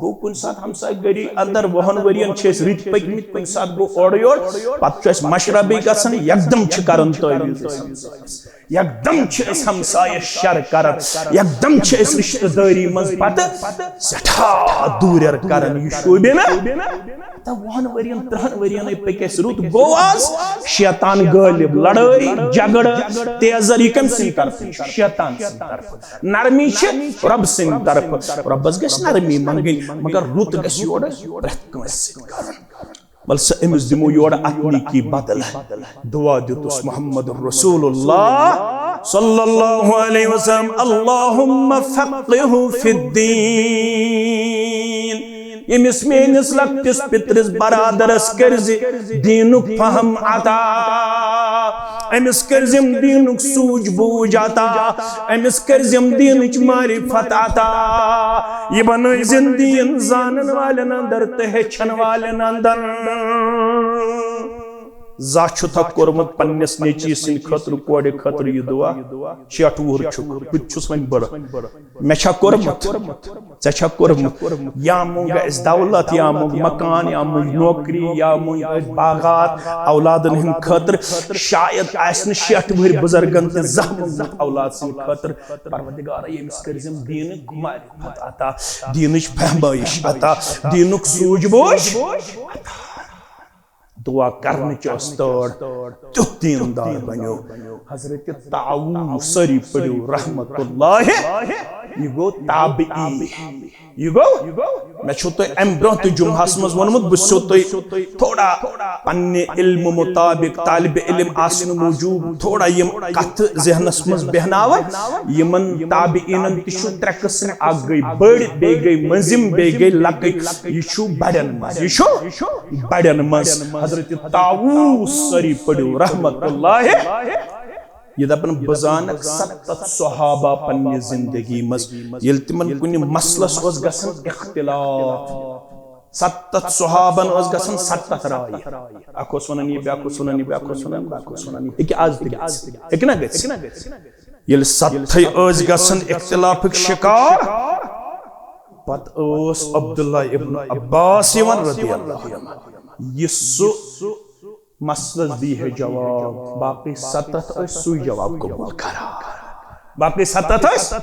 گوٚو کُنہِ ساتہٕ ہمسایہِ گٔری اندر وُہن ؤرین چھِ أسۍ رٕتۍ پٔکمٕتۍ، کُنہِ ساتہٕ گوٚو اورٕ یور، پتہٕ چھُ اَسہِ مشربٕے گژھان، یکدم چھِ کران تعویٖذ أسۍ ہمسایَس۔ یکدم چھِ أسۍ ہمسایَس شر کران، یکدم چھِ أسۍ رشتہٕ دٲری منٛز پتہٕ سٮ۪ٹھاہ دوٗرٮ۪ر کران۔ یہِ شوٗبہِ نہ؟ تہٕ وُہن ؤرین، ترٕہن ؤرین پٔکۍ اَسہِ رُت۔ گوٚو آز شیطان غٲلب، لڑٲے، جھگڑٕ، تیزر، یہِ کٔمۍ سٕنٛدِ طرفہٕ چھُ؟ شیطان سٕنٛدِ طرفہٕ۔ نرمی چھِ رۄب سٕنٛدِ طرفہٕ۔ رۄبس گژھِ نرمی منٛگٕنۍ، مگر رُت گژھِ یورٕ پرٛٮ۪تھ کٲنٛسہِ سۭتۍ کرُن۔ ولسا أمِس دِمو یورٕ اَتھ نیکی بدل۔ دعا دیُتُس محمد رسول اللہ صلی اللہ علیہ وسلم، اللہم فقہہ فی الدین۔ ییٚمِس میٲنِس لۄکٹِس پِترِس برادرس کٔرزِ دیٖنُک فہم عطا، أمِس کٔرزِم دیٖنُک سوٗجھ بوٗجھ عطا، أمِس کٔرزِم دیٖنٕچ معرفت عطا۔ یہِ بنٲوزِن دیٖن زانن والٮ۪ن اندر تہٕ ہیٚچھن والٮ۪ن اندر۔ زانٛہہ چھُتھا کوٚرمُت پننِس نیٚچی سٕنٛدِ خٲطرٕ، کورِ خٲطرٕ یہِ دُعا؟ شیٹھ وُہُر چھُکھ، بہٕ تہِ چھُس وۄنۍ بٕڑٕ۔ مےٚ چھا کوٚرمُت؟ ژےٚ چھا کوٚرمُت؟ یا مونٛگ اَسہِ دولت، یا مونٛگ مکان، یا مونٛگ نوکری، یا مونٛگ اَسہِ باغات اولادن ہٕنٛدِ خٲطرٕ۔ شاید آسہِ نہٕ شیٹھ وُہٕرۍ بُزرگن تہِ زانٛہہ مونٛگمُت اولاد سٕنٛدِ خٲطرٕ۔ پروردگارا، ییٚمِس کٔرزِم دیٖنٕچ معرفت عطا، دیٖنٕچ فہمٲیش عطا، دیٖنُک سوٗجھ بوٗجھ عطا۔ دعا کرنٕچ ٲس تٲر، تیُتھ دیٖندار بنیو۔ حضرت طاووس، سٲری پٔرِو رحمت اللہ، یہِ گوٚو تابعی۔ یہِ گوٚو، مےٚ چھُو تۄہہِ امہِ برونٛہہ تہِ جمعہس منٛز ووٚنمُت، بہٕ چھُسو تۄہہِ تھوڑا پننہِ علمہٕ مطابق، طالب علم آسنہٕ موٗجوٗب تھوڑا یِم کتھٕ ذہنس منٛز بیہناوان۔ یِمن تابعیٖنن تہِ چھُ ترٛےٚ قٕسم، اکھ گٔے بٔڑ، بیٚیہِ گٔے مٔنٛزِم، بیٚیہِ گٔے لۄکٕٹۍ۔ یہِ چھُ بڑٮ۪ن منٛز، یہِ چھُ بڑٮ۪ن منٛز۔ حضرت طاووس، سٲری پٔرِو رحمت اللہ۔ یہِ دپان، بہٕ زانکھ ستتھ صحابہ پننہِ زندگی منٛز، ییٚلہِ تِمن کُنہِ مسلس اوس گژھان اختلاف، ستتھ صحابن اوس گژھان ستتھ رایہِ۔ اکھ اوس ونان یہِ، بیاکھ اوس ونان یہِ، بیاکھ اوس ونان، بیاکھ اوس ونان یہِ۔ ہیٚکہِ آز تہِ گٔژھِتھ، ہیٚکہِ نہ گٔژھِتھ؟ ییٚلہِ ستتھے ٲسۍ گژھان اختلافٕکۍ شکار، پتہٕ اوس عبداللہ ابن عباس یِوان رضی اللہ عنہ، یہِ سُہ مسلس دی ہے جواب، باقٕے ستتھ ٲسۍ سُے جواب قبول کران۔ باقٕے ستتھ ٲسۍ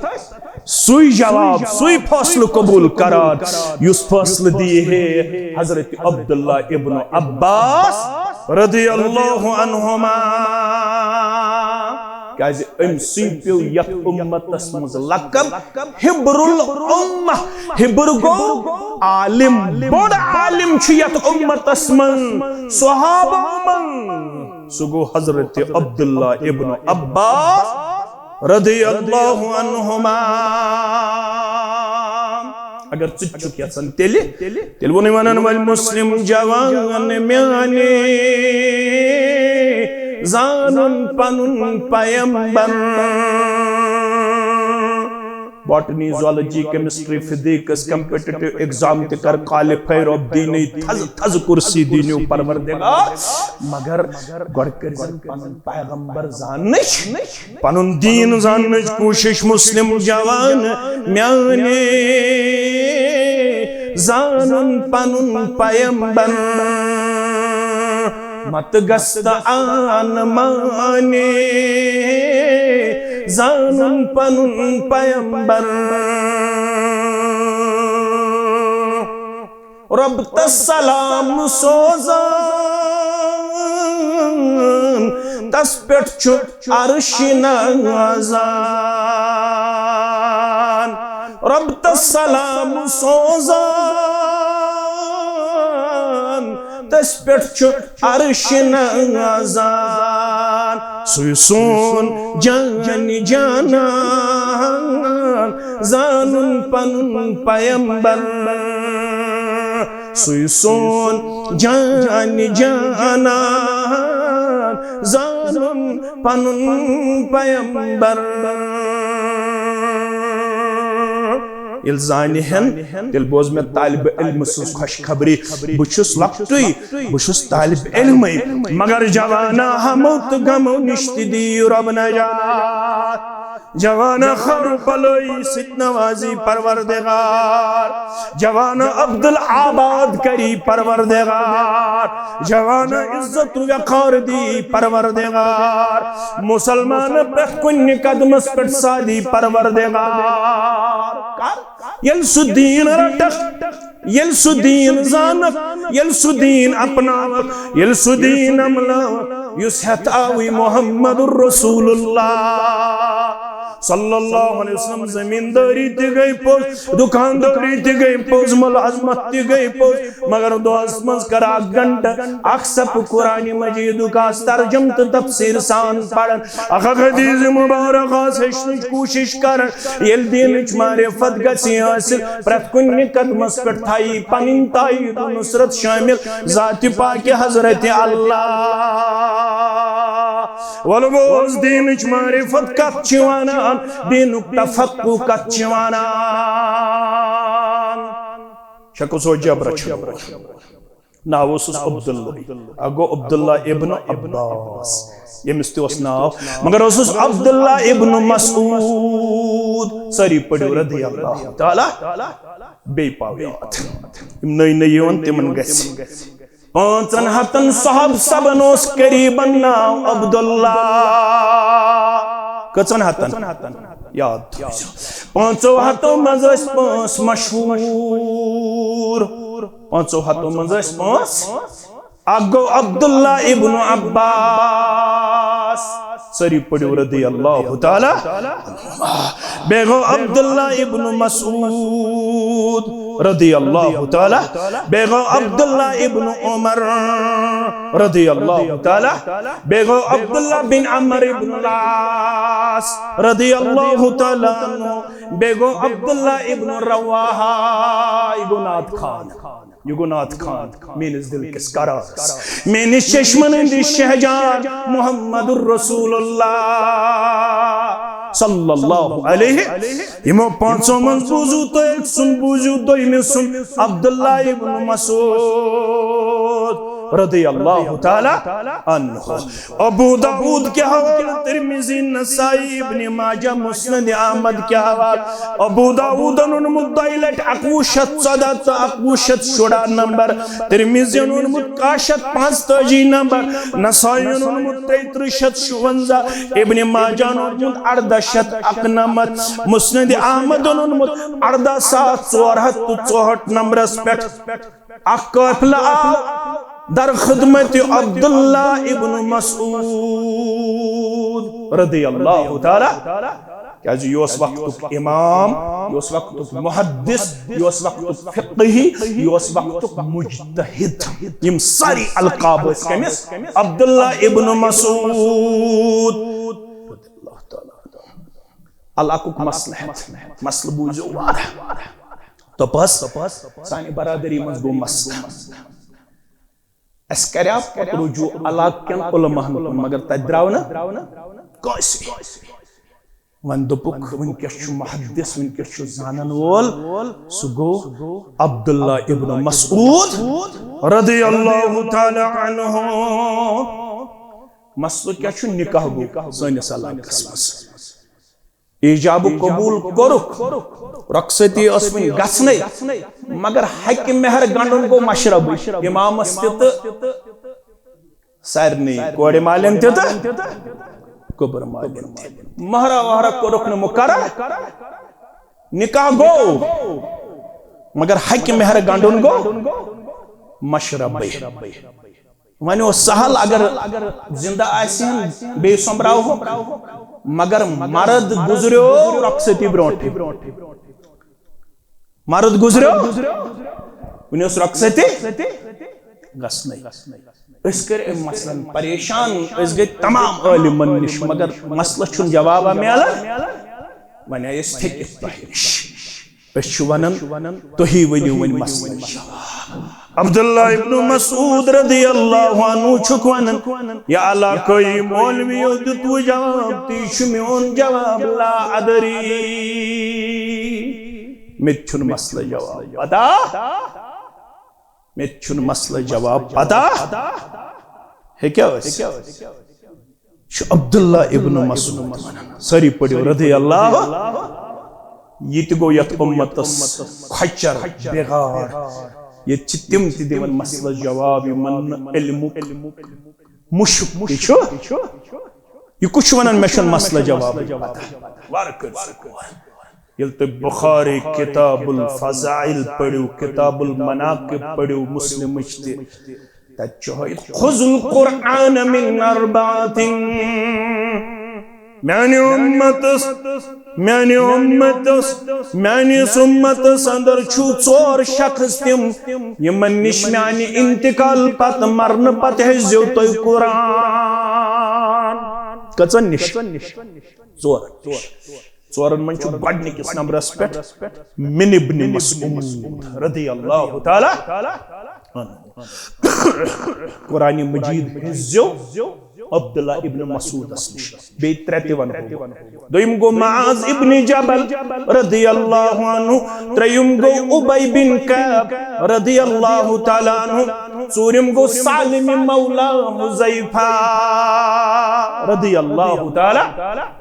سُے جواب، سُے فٲصلہٕ قبول کران، یُس فٲصلہٕ دی ہے حضرت عبداللہ ابن عباس رضی اللہ عنہما۔ کیازِ أمۍ سٕے پیوٚو یتھ امتس منٛز لقب حبر الامہ۔ حبر گوٚو عالم، بوٚڑ عالم چھُ یتھ امتس منٛز صحابہ منٛز۔ سُہ گوٚو حضرت عبداللہ ابن عباس رضی اللہ عنہما۔ اگر ژٕ تہِ چھُکھ یژھان تیٚلہِ، تیٚلہِ ووٚنُے ونان وٲلۍ مسلم جوان میانہِ، زانُن پنُن پیمبر۔ Botany, zoology, chemistry, physics, competitive exam تہِ کر کوالیفائی، رۄب دِنَے تھز تھز کرسی دِنیو پروردگار۔ مگر گۄڈٕ کٔرزٮ۪ن پنُن پیغمبر زاننٕچ، پنُن دیٖن زاننٕچ کوٗشش۔ مسلم جوان میانہِ، زانُن پنُن پیمبر۔ مت گژھت آن مانے زانن پنن پیمبر۔ رب تس سلام سوزان، تس پٮ۪ٹھ چھُ عرش نازان۔ رب تس سلام سوزان، تس پٮ۪ٹھ چھُ عرش نازان۔ سُے سون جان جانان، زانُن پنُن پیمبر۔ سُے سون جان جانان، زانُن پنُن پیمبر۔ ییٚلہِ زانہِ ہن، تیٚلہِ بوز مےٚ طالب علم سٕنٛز خۄشخبری۔ بہٕ چھُس لۄکٹُے، بہٕ چھُس طالب علمٕے، مگر جوانا ہمو تہٕ غمو نِش تہِ دِیِو رۄب نجات۔ جوانا خٲر بلٲیی سۭتۍ نوازی پروردگار، جوانا عبدالآباد کری پروردگار، جوانا عزت و وقار دی پروردگار، مسلمان پرٛٮ۪تھ کُنہِ قدمس پٮ۪ٹھ سادی پروردگار۔ کر ییٚلہِ سُہ دیٖن رٹکھ، ییٚلہِ سُہ دیٖن زانکھ، ییٚلہِ سُہ دیٖن اپناوکھ، ییٚلہِ سُہ دیٖن عملاوکھ، یُس ہٮ۪تھ آوٕے محمد رسول اللہ صلی اللہ علیہ وسلم۔ زمیٖندٲری تہِ گٔے پوٚز، دُکاندٲری تہِ گٔے پوٚز، ملازمت تہِ گٔے پوٚز، مگر دۄہس منٛز کر اکھ گھنٹہٕ اکھ صفہٕ قرآن مجیدُک آس ترجم تہٕ تفسیٖر سان پرن۔ اکھ اکھ حدیث مبارک آس ہیٚچھنٕچ کوٗشِش کران۔ ییٚلہِ دیٖنٕچ معرفت گژھِ حٲصِل، پرٛٮ۪تھ کُنہِ قدمس پٮ۪ٹھ تھایی پنٕنۍ تایید و نصرت شٲمِل ذاتِ پاکِ حضرت اللہ۔ وَلہٕ بوز دیٖنٕچ معرفت کتھ چھِ ونان، دیٖنُک تفقہ کتھ چھِ ونان۔ شکو سو جبر چھُ۔ ناو اوسُس عبداللہ۔ اکھ گوٚو عبداللہ ابن عباس، ییٚمِس تہِ اوس ناو، مگر اوسُس عبداللہ ابن مسعود۔ سٲری پٔرِو رضی اللہ تعالیٰ، بیٚیہِ پاو یاد۔ یِم نٔے نٔے یِوان، تِمن گژھِ۔ پانٛژن ہتن صحاب سبن اوس قریبن ناو عبداللہ۔ کٔژن ہتن؟ یاد تھٲوزیو۔ پانٛژو ہتو منٛز ٲسۍ پانٛژھ مشہوٗر۔ پانٛژو ہتو منٛز ٲسۍ پانٛژھ۔ اکھ گوٚو عبداللہ ابن عباس، سٲری پٔرِو رضی اللہ تعالیٰ۔ بیٚیہِ گوٚو عبداللہ ابن مسعود رضی اللہ تعالیٰ۔ بیٚیہِ گوٚو عبداللہ ابن عمر رضی اللہ تعالیٰ۔ بیٚیہِ گوٚو عبداللہ بن عمر ابن العاص رضی اللہ تعالیٰ عنہ۔ بیٚیہِ گوٚو عبداللہ ابن رواحہ، یہِ گوٚو نعت خوان۔ یہِ گوٚو نعت خوان، میٲنِس دِل کِس قرارس، میٲنِس چشمن ہٕنٛدِ شہجار محمد رسول اللہ صلی اللہ علیہ۔ یِمو پانٛژو منٛز بوٗزِو تُہۍ أکۍ سُنٛد، بوٗزِو دوٚیمہِ سُنٛد، عبداللہ ابن مسعود رضی اللہ تعالیٰ عنہ۔ ابو داؤد کہِ حوالہٕ، ترمذی، نسائی، ابن ماجہ، مسند احمد کہِ حوالہٕ۔ ابو داؤدن اوٚنمُت دۄیہِ لٹہِ اکوُہ شتھ ژۄدہ تہٕ اکوُہ شتھ شُراہ نمبر۔ ترمذین اوٚنمُت کاہ شتھ پانٛژتٲجی نمبر۔ نسائین اوٚنمُت تیٚیہِ ترٕٛہ شتھ شُونزہ۔ ابن ماجہن اوٚنمُت اردہ شتھ اکنمتھ۔ مسند احمدن اوٚنمُت اردہ ساس ژور ہتھ تہٕ ژُہٲٹھ نمبرس پٮ۪ٹھ۔ اکھ قافلہٕ آو در خدمت عبداللہ ابن مسعود رضی اللہ تعالیٰ، کیازِ یہِ اوس وقتُک امام، یہِ اوس وقتُک محدث، یہِ اوس وقتُک فقہی، یہِ اوس وقتُک مجتہد۔ یِم سٲری القاب ٲسۍ کٔمِس؟ عبداللہ ابن مسعود۔ علاقُک مسلہٕ ہٮ۪تھ، مسلہٕ بوٗزِو وارٕ۔ دوٚپہس، سانہِ برادری منٛز گوٚو مسلہٕ۔ اسہِ کریٛاو پتہٕ رجوع علاقہٕ کٮ۪ن علماہن کُن، مگر تتہِ درٛاو نہٕ کٲنٛسہِ۔ وۄنۍ دوٚپُکھ، وٕنکیٚس چھُ محدث، وٕنکیٚس چھُ زانن وول، سُہ گوٚو عبداللہ ابن مسعود رضی اللہ تعالیٰ عنہ۔ مسلہٕ کیٛاہ چھُ؟ نکاح گوٚو سٲنِس علاقس منٛز۔ ایجاب قبول کوٚرُکھ، رۄخصتی ٲس وٕنہِ گژھنَے، مگر حقہِ مہر گنڈُن گوٚو مشربٕے۔ امامس تہِ تہٕ سارنٕے کورِ مالٮ۪ن تہِ تہٕ کۄبُر مالٮ۪ن تہِ۔ مہرا وہرا کوٚرُکھ نہٕ مُقرر، نکاح گوٚو، مگر حقہِ مہر گنڈُن گوٚو مشربٕے۔ وۄنۍ اوس سہل اگر زندٕ آسہِ ہن بیٚیہِ سۄمبراوہوکھ، مگر مرد گُزریو رۄخصتی برونٹھٕے۔ مرد گُزریو، وُنہِ اوس رۄخصتی گژھنٕے۔ أسۍ کٔرۍ أمۍ مسلن پریشان، أسۍ گٔے تمام عٲلمن نِش، مگر مسلہٕ چھُنہٕ جوابا میلان۔ وۄنۍ آیہِ أسۍ تھٔکِتھ تۄہہِ نِش۔ أسۍ چھِ وَنان، تُہی ؤنِو وۄنۍ مسلہٕ جواب۔ عبداللہ ابن مسعود رضی اللہ عنہ چھُکھ وَنان، یا علاقٲیی مولویو دیُتوٕ جواب، تی چھُ میون جواب، لا ادری۔ مےٚ تہِ چھُنہٕ مسلہٕ جواب پتہ، مےٚ تہِ چھُنہٕ مسلہٕ جواب پتہ۔ ہیٚکیٛاہ ٲسِتھ؟ چھُ عبداللہ ابن مسعود وَنان۔ سٲری پٔرِو رضی اللہ۔ یہِ تہِ گوٚو یَتھ اُمتَس کھۄچَر، بِغار۔ ییٚتہِ چھِ تِم تہِ دِوان مسلہٕ جواب یِمَن نہٕ علمُک مُشُک تہِ چھُ۔ یہِ کُس چھُ وَنان مےٚ چھُنہٕ مسلہٕ جوابٕے پَتہ؟ وارٕ کٔرِو سا غور۔ ییٚلہِ تُہۍ بُخاری کِتاب الفضائل پٔرِو، کِتاب المناقب پٔرِو مُسلِمٕچ تہِ، تَتہِ چھُ ہٲیِتھ، خذ القرآن من اربعة۔ میانہِ اُمتس، میانہِ اُمتس، میانِس اُمتس اندر چھُ ژور شخص تِم، یِمن نِش میانہِ انتقال پتہٕ، مرنہٕ پتہٕ ہیٚزیو تُہۍ قرآن۔ کٔژن نِش؟ ژور۔ ژورن منٛز چھُ گۄڈٕنِکِس نمبرس پٮ۪ٹھ من ابن مسعود رضی اللہ تعالیٰ عنہ۔ قرآن مجید ہیٚزیو عبداللہ ابن مسعودس نِش۔ بیٚیہِ ترٛےٚ تہِ ونہو۔ دوٚیِم گوٚو معاذ ابن جبل رضی اللہ عنہ۔ ترٛیٚیِم گوٚو ابی بن کعب رضی اللہ تعالیٰ عنہ۔ ژوٗرِم گوٚو سالم مولا حذیفہ رضی اللہ تعالیٰ۔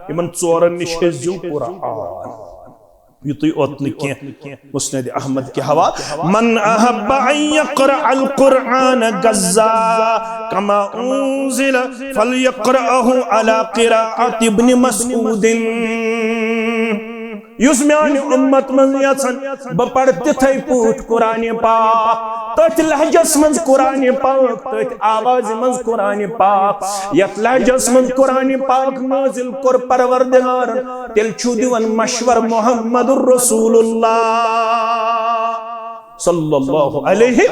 یِمن ژورن نِش ہیٚزیو قرآن۔ یُتُے اوت نہٕ کینٛہہ، مسند احمد کہِ حوالہٕ، من احب ان یقرأ القرآن غزا کما انزل فلیقرأہ علی قراءة ابن مسعود۔ یُس میانہِ اُمت منٛز یژھن بہٕ پرٕ تِتھے پٲٹھۍ قرآن پاک، تٔتھۍ لہجس منٛز قرآن پاک، تٔتھۍ آوازِ منٛز قرآن پاک، یتھ لہجس منٛز قرآن پاک نازل کوٚر پروردگارن، تیٚلہِ چھُو دِوان مشور محمد رسول اللہ صلی اللہ علیہ۔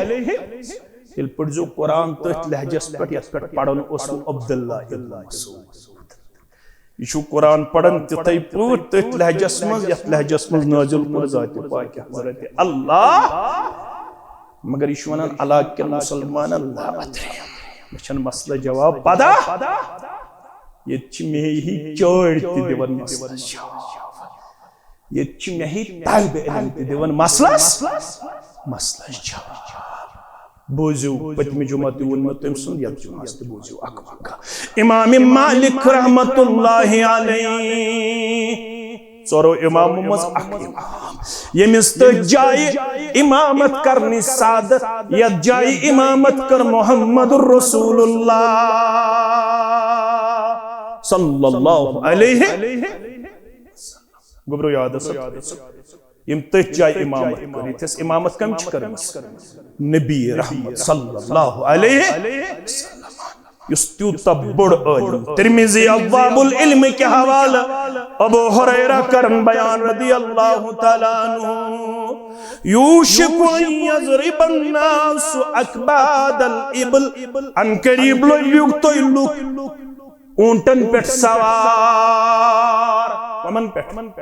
تیٚلہِ پٔرۍزیو قرآن تٔتھۍ لہجس پٮ۪ٹھ یتھ پٮ۪ٹھ پران اوسوٕ عبداللہ ابن مسعود۔ یہِ چھُ قرآن پران تِتھے پٲٹھۍ تٔتھۍ لہجس منٛز یتھ لہجس منٛز نازل کوٚر ذاتِ پاک حضرت اللہ۔ مگر یہِ چھُ ونان علاقہٕ کٮ۪ن مسلمانن، لا ادری، مےٚ چھنہٕ مسلہٕ جواب پتہ۔ ییٚتہِ چھِ مے ہی چٲڑۍ تہِ دِوان مسلس جواب۔ ییٚتہِ چھِ مے ہی طالب علم تہِ دِوان مسلس، مسلس جواب۔ بوٗزِو، پٔتمہِ جمعہ تہِ ووٚن مےٚ تٔمۍ سُنٛد، یَتھ جمعہس تہِ بوٗزِو اکھ واقعہ۔ امام مالک رحمت اللہ علیہ، ژورو امامو منٛز اکھ امام، ییٚمِس تٔتھۍ جایہِ امامت کرنٕچ سعادت، یتھ جایہِ امامت کٔر محمد رسول اللہ صلی اللہ علیہ۔ گوٚبرو یاد ٲسا؟ یِم تٔتھۍ جایہِ امامت کٔر، ییٚتھس امامت کٔمۍ چھِ کٔرمٕژ؟ نبی رحمت صلی اللہ علیہ وسلم۔ یُس تیوٗتاہ بوٚڑ عٲلم، ترمذی ابواب العلم کہِ حوالہٕ ابو ہریرہ کرن بیان رضی اللہ تعالیٰ عنہ، یوشک ان یضرب الناس اکباد الابل، ان قریب لٔگِو تُہۍ لُکھ اوٗنٹن پٮ۪ٹھ سوار۔ کمن پٮ۪ٹھ؟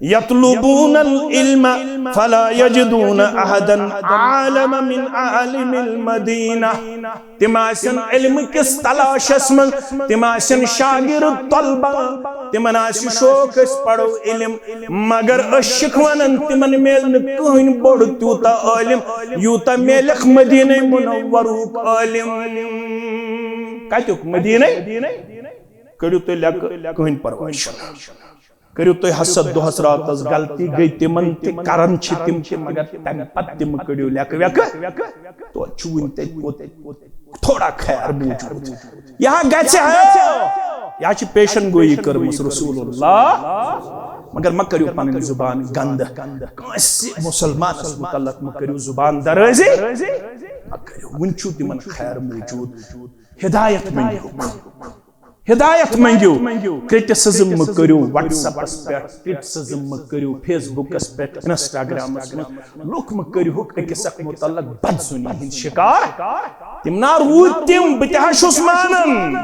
یطلبون العلم فلا یجدون احدا اعلم من عالم المدینہ۔ تِم آسن علم کِس تلاشس منٛز، تِم آسن شاگرد طلبہ، تِمن آسہِ شوق أسۍ پرو علم، مگر أسۍ چھِکھ ونان تِمن میلہِ نہٕ کٕہٕنۍ بوٚڑ تیوٗتاہ عٲلم یوٗتاہ میلکھ مدینہ منورُک عٲلم۔ کتیُک؟ مدینہ۔ کٔڑِو تُہۍ لیٚکہٕ، کٕہٕنۍ پرواے چھُنہٕ۔ کٔرِو تُہۍ حسد دۄہس راتس، غلطی گٔے تِمن تہِ، کران چھِ تِم تہِ، مگر تمہِ پتہٕ تہِ مہٕ کٔڑِو لیٚکہٕ ویٚکہٕ۔ توتہِ چھُ وُنہِ تتہِ کوٚت تھوڑا خیر موجود۔ یا گژھِ ہا، یا چھِ پیشن گویی کٔرمٕژ رسول اللہ، مگر مہ کٔرِو پنٕنۍ زبان گندٕ۔ کٲنٛسہِ مسلمانس متعلق مہ کٔرِو زبان درٲزی، مہ کٔرِو۔ وُنہِ چھُو تِمن خیر موجود۔ ہدایت منٛگِو، ہدایت منٛگِو۔ کرٹیسزم مہ کٔرِو WhatsApp-س پٮ۪ٹھ، کرٹیسزم مہ کٔرِو Facebook-س پٮ۪ٹھ، Instagram-س منٛز۔ لُکھ مہ کٔرِہُکھ أکِس اکھ متعلق بدظنی ہٕنٛدۍ شکار۔ تِم نا روٗدۍ تِم، بہٕ تہِ ہا چھُس مانان۔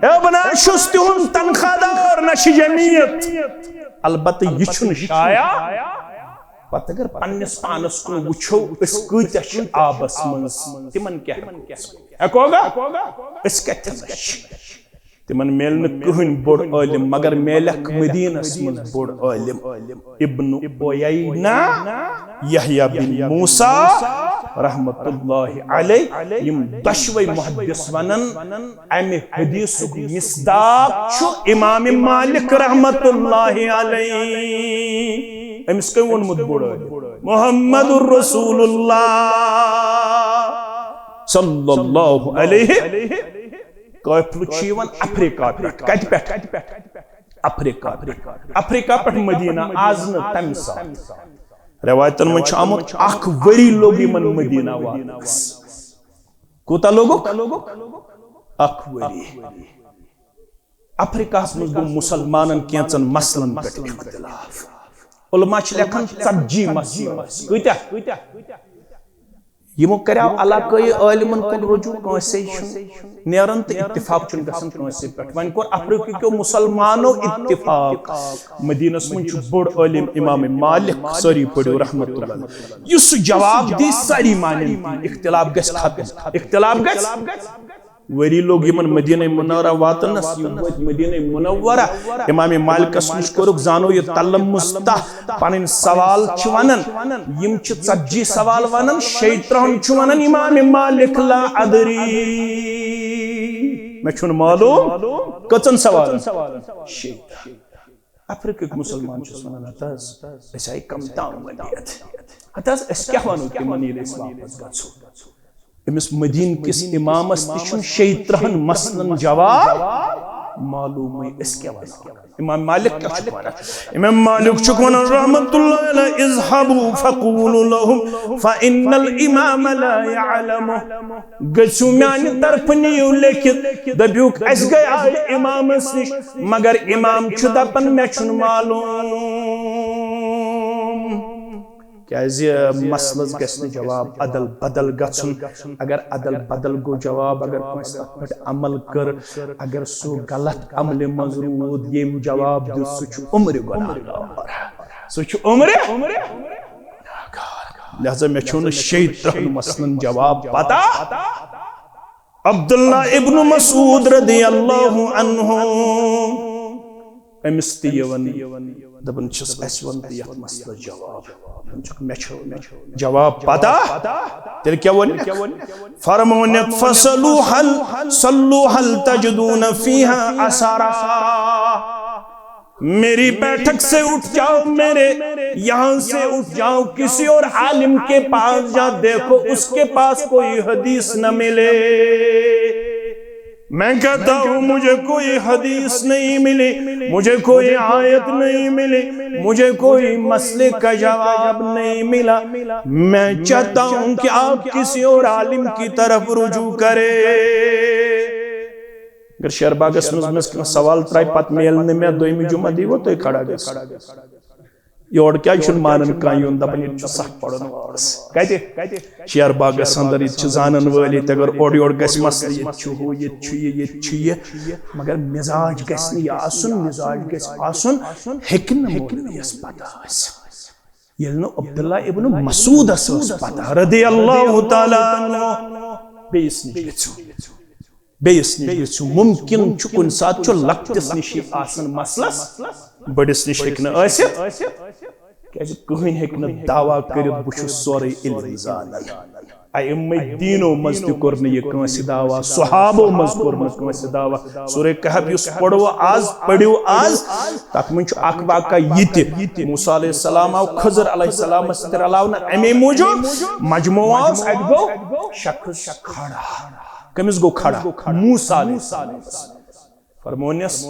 اے، بہٕ نہ حظ چھُس تِہُنٛد تنخواہ دار، نہ چھِ جمعیت۔ البتہ یہِ چھُنہٕ شایع۔ پتہٕ اگر پننِس پانس کُن وٕچھو، أسۍ کۭتیاہ چھِ آبس منٛز، تِمن کیٛاہ ہٮ۪کو أسۍ؟ ہٮ۪کو گا؟ أسۍ کتٮ۪ن چھِ؟ تِمن میلہِ نہٕ کٕہٕنۍ بوٚڑ عٲلِم، مگر میلٮ۪کھ مدیٖنس منٛز بوٚڑ عٲلِم۔ ابن عیینہ، یحییٰ بن موسیٰ رحمت اللہ علیہ، یِم دۄشوے محدث ونن، امہِ حدیثُک مصداق چھُ امام مالک رحمت اللہ علیہ۔ أمِس کٔمۍ ووٚنمُت بوٚڑ عٲلِم؟ محمد رسول اللہ صلی اللہ علیہ۔ قٲفلہٕ چھُ یِوان افریقہ پٮ۪ٹھ۔ کتہِ پٮ۪ٹھ؟ افریقہ پٮ۪ٹھ۔ افریقہ پٮ۪ٹھ مدینہ، آز نہٕ، تمہِ ساتہٕ۔ رٮ۪وایتن منٛز چھُ آمُت، اکھ ؤری لوٚگ یِمن مدینہ واتنس۔ کوٗتاہ لوٚگُکھ؟ اکھ ؤری۔ افریقہس منٛز گوٚو مسلمانن کینٛژن مسلن پٮ۪ٹھ اختلاف۔ علماء چھِ لیکھان، ژتجی مسلہٕ ٲسۍ۔ کۭتیاہ؟ یِمو کریو علاقٲیی عٲلمن کُن رجوع، کٲنٛسے چھُنہٕ نیران تہٕ اتفاق چھُنہٕ گژھان کٲنٛسے پٮ۪ٹھ۔ وۄنۍ کوٚر افریقہ کیو مسلمانو اتفاق، مدینس منٛز چھُ بوٚڑ عٲلم امام مالک، سٲری پٔرِو رحمت اللہ علیہ۔ یُس سُہ جواب دی، سٲری مانن تی، اختلاف گژھِ ختم، اختلاف گژھِ۔ ؤری لوٚگ یِمن مدینہ منورہ واتنس، یِم وٲتۍ مدینہ منورہ۔ امام مالکس نِش کوٚرُکھ زانو یہِ تلمس تہ، پنٕنۍ سوال چھِ ونان، یِم چھِ ژتجی سوال ونان، شیٚیہِ ترٕٛہن چھُ ونان امام مالک، لا ادری، مےٚ چھُنہٕ معلوم کٔژن سوالن۔ شیٚیہِ ترٕٛہ۔ افریقٕکۍ مسلمان چھِس ونان، ہتہٕ حظ، أسۍ آیہِ کم تام ؤنِتھ۔ ہتہٕ حظ، أسۍ کیٛاہ ونو تِمن ییٚلہِ أسۍ واپس گژھو؟ أمِس مدیٖنہٕ کِس امامس تہِ چھُنہٕ شیٚیہِ ترٕٛہن مسلن جواب معلومٕے، أسۍ کیٛاہ ونو؟ امام مالک کیٛاہ چھُکھ ونان؟ امام مالک چھُکھ ونان رحمت اللہ علیہ، اذهبوا فقولوا لهم فإن الإمام لا يعلمه۔ گٔژھِو میانہِ طرفہٕ نِیِو لیکھِتھ، دٔپِوکھ، اسہِ گٔے آز امامس نِش، مگر امام چھُ دپان، مےٚ چھُنہٕ معلوم۔ کیازِ مسلس گژھِ نہٕ جواب ادل بدل گژھُن۔ اگر ادل بدل گوٚو جواب، اگر کٲنٛسہِ تتھ پٮ۪ٹھ عمل کٔر، اگر سُہ غلط عملہِ منٛز روٗد، ییٚمۍ جواب دیُت، سُہ چھُ عمرِ گۄناہگار۔ سُہ چھُ عمرِ۔ لہذا مےٚ چھُنہٕ شیٚیہِ ترٕٛہن مسلن جواب پتہ۔ عبداللہ ابن مسعود رضی اللہ عنہ، أمِس تہِ یِوان، دپان چھِس، اسہِ وَن تہٕ یتھ مسلس جواب۔ دپان چھُکھ، مےٚ چھُ نہٕ جواب پتہ۔ تیٚلہِ کیٛاہ ووٚن؟ فرموونکھ، فصلوا هل، صلوا هل تجدون فيها أثرا۔ میری بیٹھک سے اٹھ جاؤ، میرے یہاں سے اٹھ جاؤ، کسی اور عالم کے پاس جا، دیکھو اس کے پاس کوئی حدیث نہ ملے۔ میں کہتا ہوں، مجھے کوئی حدیث نہیں ملی، مجھے کوئی آیت نہیں ملی، مجھے کوئی مسئلے کا جواب نہیں ملا۔ میں چاہتا ہوں کہ آپ کسی اور عالم کی طرف رجوع کریں۔ اگر شیر باغس منٛز مےٚ کانٛہہ سوال ترٛایہِ، پتہٕ میلہِ نہٕ مےٚ، دوٚیمہِ جمعہ دیٖوٕ تُہۍ کھڑا گژھُن۔ یور کیٛازِ چھُنہٕ مانان کانٛہہ یُن، دپان، ییٚتہِ چھُ سخ پرن وٲلۍ۔ کتہِ؟ شیر باغس اندر، ییٚتہِ چھِ زانن وٲلۍ، ییٚتہِ اگر اورٕ یورٕ گژھِ مسلہٕ، ییٚتہِ چھُ ہُہ، ییٚتہِ چھُ یہِ، ییٚتہِ چھُ یہِ۔ مگر مزاج گژھِ نہٕ یہِ آسُن، مزاج گژھِ آسُن، ہیٚکہِ نہٕ مولویس پتہ ٲسِتھ۔ ییٚلہِ نہٕ عبداللہ ابن مسعودس ٲس پتہ، رضی اللہ تعالیٰ عنہ، بیٚیِس نِش گٔژھِو۔ بیٚیِس نِش گٔژھِو۔ مُمکِن چھُ کُنہِ ساتہٕ چھُ لۄکٹِس نِشی آسان مسلس، بٔڑِس نِش ہیٚکہِ نہٕ ٲسِتھ۔ کیازِ کٕہٕنۍ ہیٚکہِ نہٕ دعویٰ کٔرِتھ، بہٕ چھُس سورُے علم زانان۔ ائمہ دینو منٛز تہِ کوٚر نہٕ یہِ کٲنٛسہِ دعویٰ، صحابو منٛز کوٚر نہٕ کٲنٛسہِ دعویٰ۔ سورہ کہف یُس پوٚرو آز، پٔرِو آز، تتھ منٛز چھُ اکھ واقعہ یہِ تہِ، موسیٰ علیہ السلام آو خضر علیہ السلامس سۭتۍ رلاونہٕ، امے موٗجوٗب مجموعہ اوس، اتہِ گوٚو شخص کھڑا۔ أمِس گوٚو کھڑا موسیٰ علیہ السلام۔ فرمونس،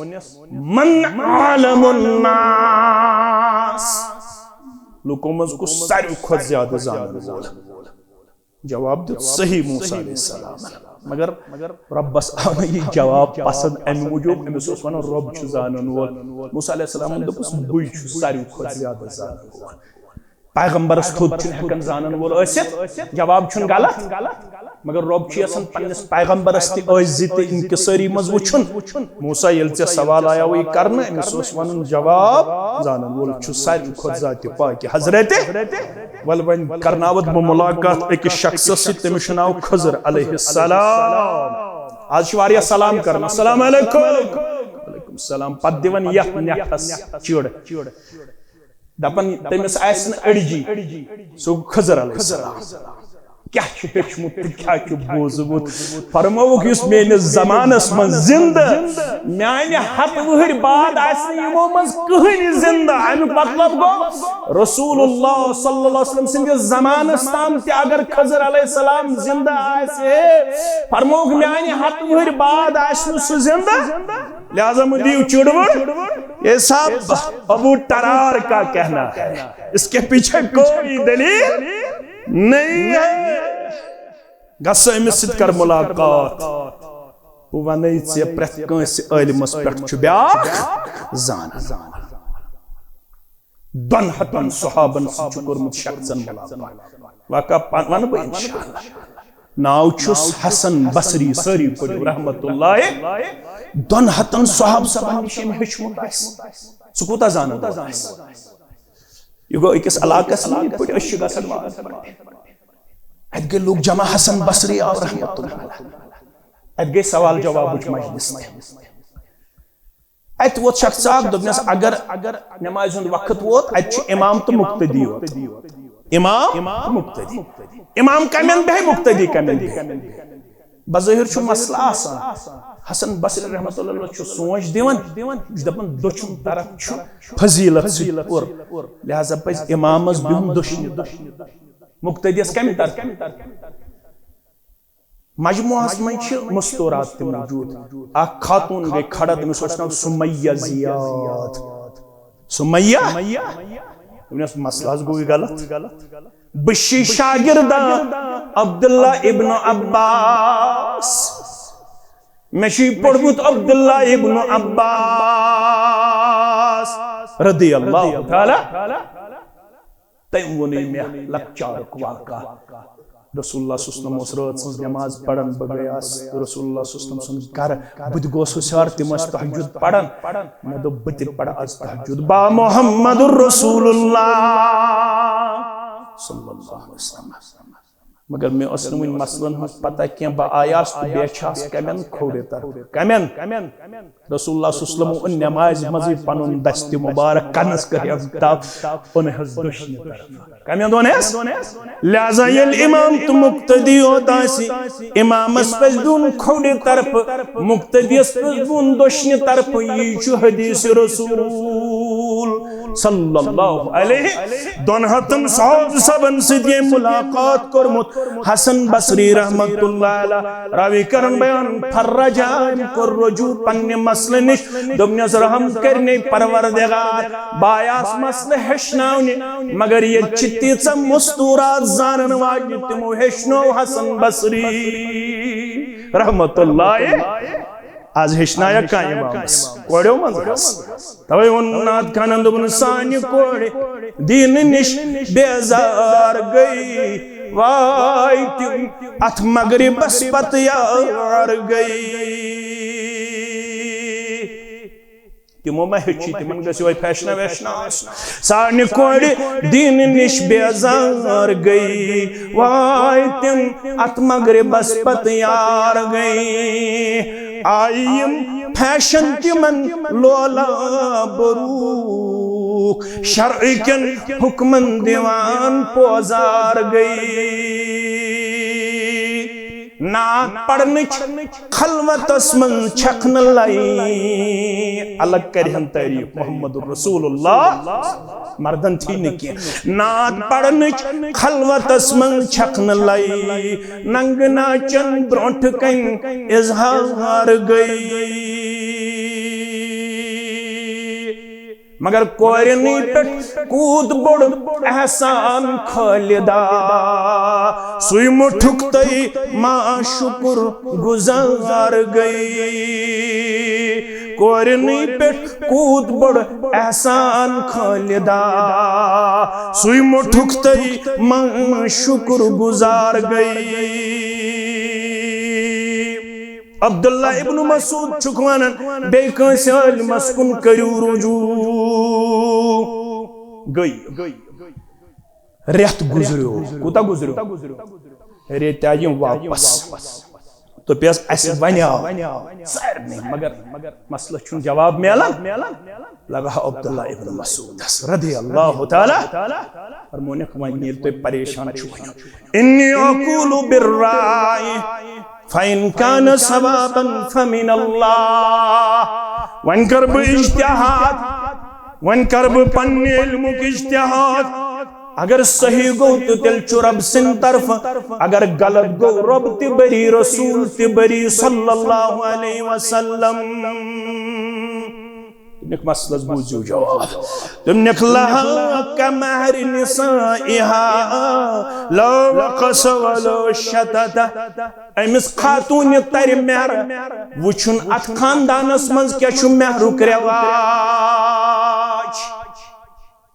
من اعلم الناس، لوٗکو منٛز کُس ساروی کھۄتہٕ زیادٕ زانن وول؟ جواب دیُت صحیح موسیٰ علیہ السلام۔ مگر رۄبس آو نہٕ یہِ جواب پسند، امہِ موٗجوٗب أمِس اوس ونان، رۄب چھُ زانن وول۔ موسیٰ علیہ السلامن دوٚپُس، بٕے چھُس ساروی کھۄتہٕ زیادٕ زانن وول۔ پیغمبرس تھوٚد چھُنہٕ ہٮ۪کان زانن وول ٲسِتھ، جواب چھُنہٕ غلط، مگر رۄب چھُ یژھان پننِس پیغمبرس تہِ عٲجزی تہٕ انکسٲری منٛز وٕچھُن۔ موسیٰ، ییٚلہِ ژےٚ سوال آیاوُے کرنہٕ، أمِس اوس ونُن، جواب زانن وول چھُ ساروی کھۄتہٕ ذاتِ پاکہِ حضرت۔ ول وۄنۍ کرناوتھ بہٕ ملاقات أکِس شخصس سۭتۍ، تٔمِس چھُ ناو خضر علیہ السلام۔ آز چھِ واریاہ سلام کران، السلام علیکم، وعلیکم السلام، پتہٕ دِوان یتھ نٮ۪ٹھس چِڑ۔ دپان تٔمِس آسہِ نہٕ أڑجی، سُہ گوٚو خضر علیہ السلام۔ کیٛاہ چھُ ہیوٚچھمُت تہٕ کیٛاہ چھُ بوٗزمُت؟ فرمووُکھ، یُس میٲنِس زمانس منٛز زندٕ، میانہِ ہتہٕ وُہٕرۍ بعد آسہِ نہٕ یِمو منٛز کٕہٕنۍ زندٕ۔ امیُک مطلب گوٚو، رسول اللہ صلی اللہ علیہ وسلم سٕنٛدِس زمانس تام تہِ اگر خضر علیہ السلام زندٕ آسہِ ہے، فرمووُکھ، میانہِ ہتہٕ وُہٕرۍ بعد آسہِ نہٕ سُہ زندٕ۔ لہذا مہٕ دِیِو چِڑوُڑ، یہ سب ابو ٹرار کا کہنا ہے، اس کے پیچھے کوئی دلیل نہیں ہے۔ گژھ أمِس سۭتۍ کر ملاقات، بہٕ وَنَے ژےٚ پرٛٮ۪تھ کٲنٛسہِ عٲلمَس پٮ۪ٹھ چھُ بیٛاکھ زانان۔ دۄن ہَتَن صحابن سۭتۍ چھُ کوٚرمُت شخصن ملاقات۔ واقعہ پن-، وَنہٕ بہٕ انشاءاللہ۔ ناو چھُس حسن بصری، سٲری پٔرِو رحمت اللہ۔ دۄن ہَتَن صحابہٕ صٲبن نِش أمۍ ہیوٚچھمُت آسہِ۔ سُہ کوٗتاہ زانن وول آسہِ؟ یہِ گوٚو أکِس علاقس منٛز، یِتھ پٲٹھۍ أسۍ چھِ گژھان وعظ پرنہِ۔ اَتہِ گٔے لوٗکھ جمع، حسن بصری آو رحمت اللہ علیہ۔ اَتہِ گٔے سوال جوابٕچ مجلس تہِ۔ اَتہِ ووت شخص اکھ، دوٚپنَس، اگر نمازِ ہُنٛد وقت ووت، اَتہِ چھُ امام تہٕ مقتدی یوت۔ امام تہٕ مقتدی۔ امام کَمٮ۪ن بیٚہہِ، مقتدی کَمٮ۪ن بیٚہہِ؟ بظٲہِر چھُ مسلہٕ آسان۔ حسن بصری رحمت اللہ علیہ چھُ سونچ دِوان، یہِ چھُ دَپان، دٔچھُن طرف چھُ فضیلت سۭتۍ پُر، لہذا پَزِ امامس بِہُن دٔچھنہِ طرف، مقتدیس کَمہِ طرفہٕ؟ مجموعس منٛز چھِ مستورات تہِ موجود۔ اکھ خاتون گٔے کھڑا، تٔمِس اوس ناو سمیہ زیاد۔ سمیہ؟ دوٚپنَس، مسلہٕ حظ گوٚو یہِ غلط۔ بہٕ چھُس شاگرد عبداللہ ابن عباس۔ مےٚ چھُ یہِ پوٚرمُت عبداللہ ابن عباس رضی اللہ تعالیٰ۔ تٔمۍ ووٚنُے مےٚ لۄکچارُک واقعہ۔ رسول اللہ صلی اللہ علیہ وسلم اوس رٲژ سٕنٛز نماز پران، بہٕ گٔیاس رسول اللہ صلی اللہ علیہ وسلم سُنٛد گرٕ، بہٕ تہِ گوس ہوشیار، تِم ٲسۍ تہجد پران۔ مےٚ دوٚپ، بہٕ تہِ پرٕ آز تہجد۔ با محمد رسول اللہ صلی اللہ علیہ وسلم۔ مگر مےٚ ٲس نہٕ وُنہِ مسلن ہٕنٛز پتہ کینٛہہ، بہٕ آیاس تہٕ بیچھاس کمٮ۪ن کھوورِ طرفہٕ۔ کمٮ۪ن؟ رسول اللہ صلی اللہ علیہ وسلم اوٚن نمازِ منٛزٕے پنُن دستِ مبارک کنس کٔرِتھ تھپھ، اوٚن حظ دٔچھنہِ طرفہٕ۔ کمٮ۪ن اوٚن حظ؟ لہذا ییٚلہِ امام تہٕ مقتدی یوت آسہِ، امامس پزِ بِہُن کھوورِ طرفہٕ، مقتدیس پزِ بِہُن دٔچھنہِ طرفہٕ۔ یی چھُ حدیث رسول صلی اللہ علیہ۔ دۄن ہتن صحابہٕ صٲبن سۭتۍ ییٚمۍ ملاقات کوٚرمُت، حسن بصری رحمت اللہ علیہ راوی کرن بیان، فرج، أمۍ کوٚر رجوع پننہِ مسلہٕ نِش، دوٚپنس، رحم کٔرنی پروردگار، بہٕ آیاس مسلہٕ ہیٚچھناونہِ، مگر ییٚتہِ چھِ تیٖژاہ مستورات زانن واجنہِ، تِمو ہیٚچھنو حسن بصری رحمت اللہ۔ آز ہیٚچھنایا کانٛہہ امامس کورٮ۪و منٛز حظ؟ توے ووٚن نعت خانن، دوٚپُن، سانہِ کورِ دیٖنہٕ نِش بیزار گٔے، واے تِم اتھ مغربس پتہٕ یار گٔے۔ تِمو ما ہیٚچھ، تِمن گژھِ یِہوٚے فیشنا ویشنا آسُن۔ سانہِ کورِ دیٖنہٕ نِش بیزار گٔے، واے تِم اتھ مغربس پتہٕ یار گٔے۔ آیہِ یِم فیشن تِمن لولاب روٗکھ، شرعہٕ کٮ۪ن حُکمن دِوان پوزار گٔے۔ نعت پرنٕچ خلوتس منٛز چھکھ نہٕ لَے۔ الگ کرِہن تعریف محمد رسول اللہ۔ مردن تھی نہٕ کینٛہہ۔ نعت پرنٕچ خلوتس منٛز چھکھ نہٕ لے، ننگہٕ ناچن برونٛٹھ کنۍ اظہار گٔے۔ مگر کورنٕے پٮ۪ٹھ کوٗت بوٚڑ احسان خالدا، سُے مُٹھُک تہٕ ما شُکُر گُزار گٔے۔ کورنٕے پٮ۪ٹھ کوٗت بوٚڑ احسان خالدا، سُے مُٹھُک تہٕ ما شُکُر گُزار گٔے۔ عبداللہ ابن مسعود چھُکھ ونان، بیٚیہِ کٲنٛسہِ عٲلمس کُن کٔرِو رجوع۔ گٔے۔ رٮ۪تھ گُزریو۔ کوٗتاہ گُزریو؟ ریٚتۍ آیہِ یِم واپس۔ دوٚپیس، اسہِ ونیاو سارنٕے، مگر مسلس چھُنہٕ جواب میلان۔ لگا عبداللہ ابن مسعودس رضی اللہ تعالیٰ۔ فرمونکھ، وۄنۍ ییٚلہِ تُہۍ پریشان چھِو، انی اقول بالرأی فإن کان ثوابا فمن اللہ۔ وۄنۍ کر بہٕ اجتہاد، وۄنۍ کر بہٕ پننہِ علمُک اجتہاد۔ اگر صحیح گوٚو تہٕ تیٚلہِ چھُ رب سٕنٛدِ طرفہٕ، اگر غلط گوٚو، رب تہِ بری، رسول تہِ بری صلی اللہ علیہ وسلم۔ تٔمۍ لیوٚکھ مسلس، بوٗزِو جواب۔ تٔمۍ لیوٚکھ، لہا کمہر نسائها لا وقص ولا شتت۔ أمِس خاتوٗنہِ ترِ مہر، وٕچھُن اتھ خاندانس منٛز کیٛاہ چھُ مہرُک رٮ۪واج۔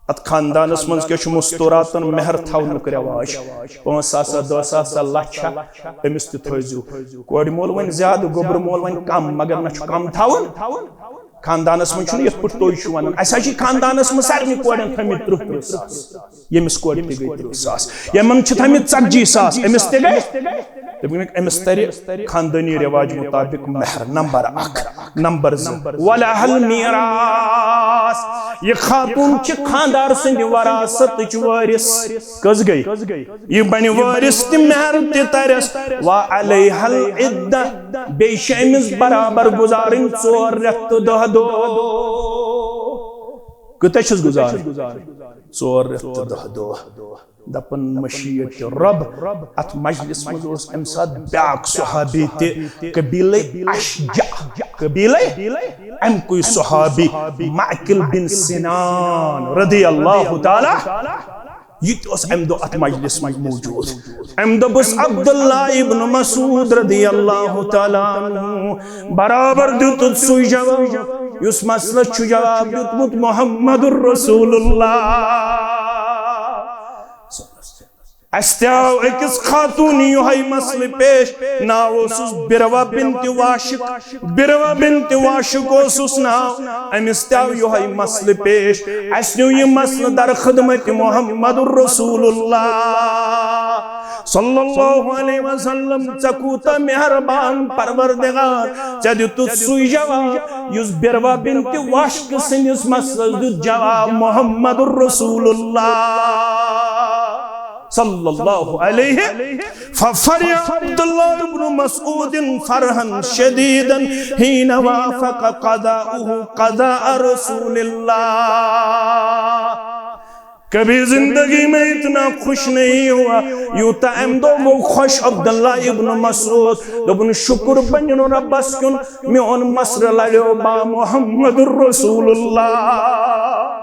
اتھ خاندانس منٛز کیٛاہ چھُ مستوراتن مہر تھاونُک رٮ۪واج؟ پانٛژھ ساس ہا، دہ ساس ہا، لچھ ہا، أمِس تہِ تھٲوزیو۔ کورِ مول وۄنۍ زیادٕ، گوٚبرٕ مول وۄنۍ کم، مگر نہ چھُ کم تھاوُن۔ خاندانس منٛز چھُنہٕ یِتھ پٲٹھۍ تُہۍ چھِو ونان، اسہِ حظ چھِ خاندانس منٛز سارنٕے کورٮ۪ن تھٲومٕتۍ ترٕٛہ ترٕٛہ ساس۔ ییٚمِس کورِ تہِ گٔے ترٕٛہ ساس، یِمن چھِ تھٲومٕتۍ ژتجی ساس، أمِس تہِ گٔے۔ تٔمۍ ووٚن، أمِس ترِ خاندٲنی رٮ۪واج مطابق مہر نمبر اکھ۔ نمبر زٕ، ولہل میراث۔ یہِ خاتون چھِ خاندار سٕنٛدِ وراثتٕچ وٲرِث۔ کٔژ گٔے؟ یہِ بنہِ وٲرِث تہِ مہر تہِ ترٮ۪س۔ وعلیہل عدہ۔ بیٚیہِ چھِ أمِس برابر گُزارٕنۍ ژور رٮ۪تھ تہٕ دَہ دۄہ۔ کۭتیاہ چھِس گُزارٕنۍ؟ ژور رٮ۪تھ تہٕ دَہ دۄہ۔ دپان مشیت رب۔ اتھ مجلس منٛز اوس امہِ ساتہٕ بیاکھ صحابی تہِ، قبیلے اشجع، قبیلے امکُے صحابی معقل بن سنان رضی اللہ تعالیٰ۔ یہِ تہِ اوس امہِ دۄہ اتھ مجلس منٛز موجود۔ امہِ دوٚپُس عبداللہ ابن مسعود رضی اللہ تعالیٰ عنہ، برابر دیُتُتھ سُے جواب، یُس مسلس چھُ جواب دیُتمُت محمد رسول اللہ۔ اسہِ تہِ آو أکِس خاتوٗنہِ یِہوٚے مسلہٕ پیش، ناو اوسُس بروا بنت واشق۔ بروا بنت واشق اوسُس ناو، أمِس تہِ آو یِہوٚے مسلہٕ پیش۔ اسہِ نیوٗ یہِ مسلہٕ در خدمت محمد رسول اللہ صلی اللہ علیہ وسلم۔ ژےٚ کوٗتاہ مہربان پروردگار، ژےٚ دیُتُتھ سُے جواب، یُس بروا بنت واشق سٕنٛدِس مسلس دیُت جواب محمد رسول اللہ صلی اللہ علیہ۔ ففرح عبداللہ ابن مسعود فرحا شدیدا حین وافق قضاؤہ قضاء رسول اللہ۔ کبھی زندگی میں اتنا خوش نہیں ہوا، یوٗتاہ امہِ دۄہ گوٚو خۄش عبداللہ ابن مسعود۔ دوٚپُن، شُکُر بنیُن رۄبس کیُن، میون مسلہٕ لڑیو با محمد رسول اللہ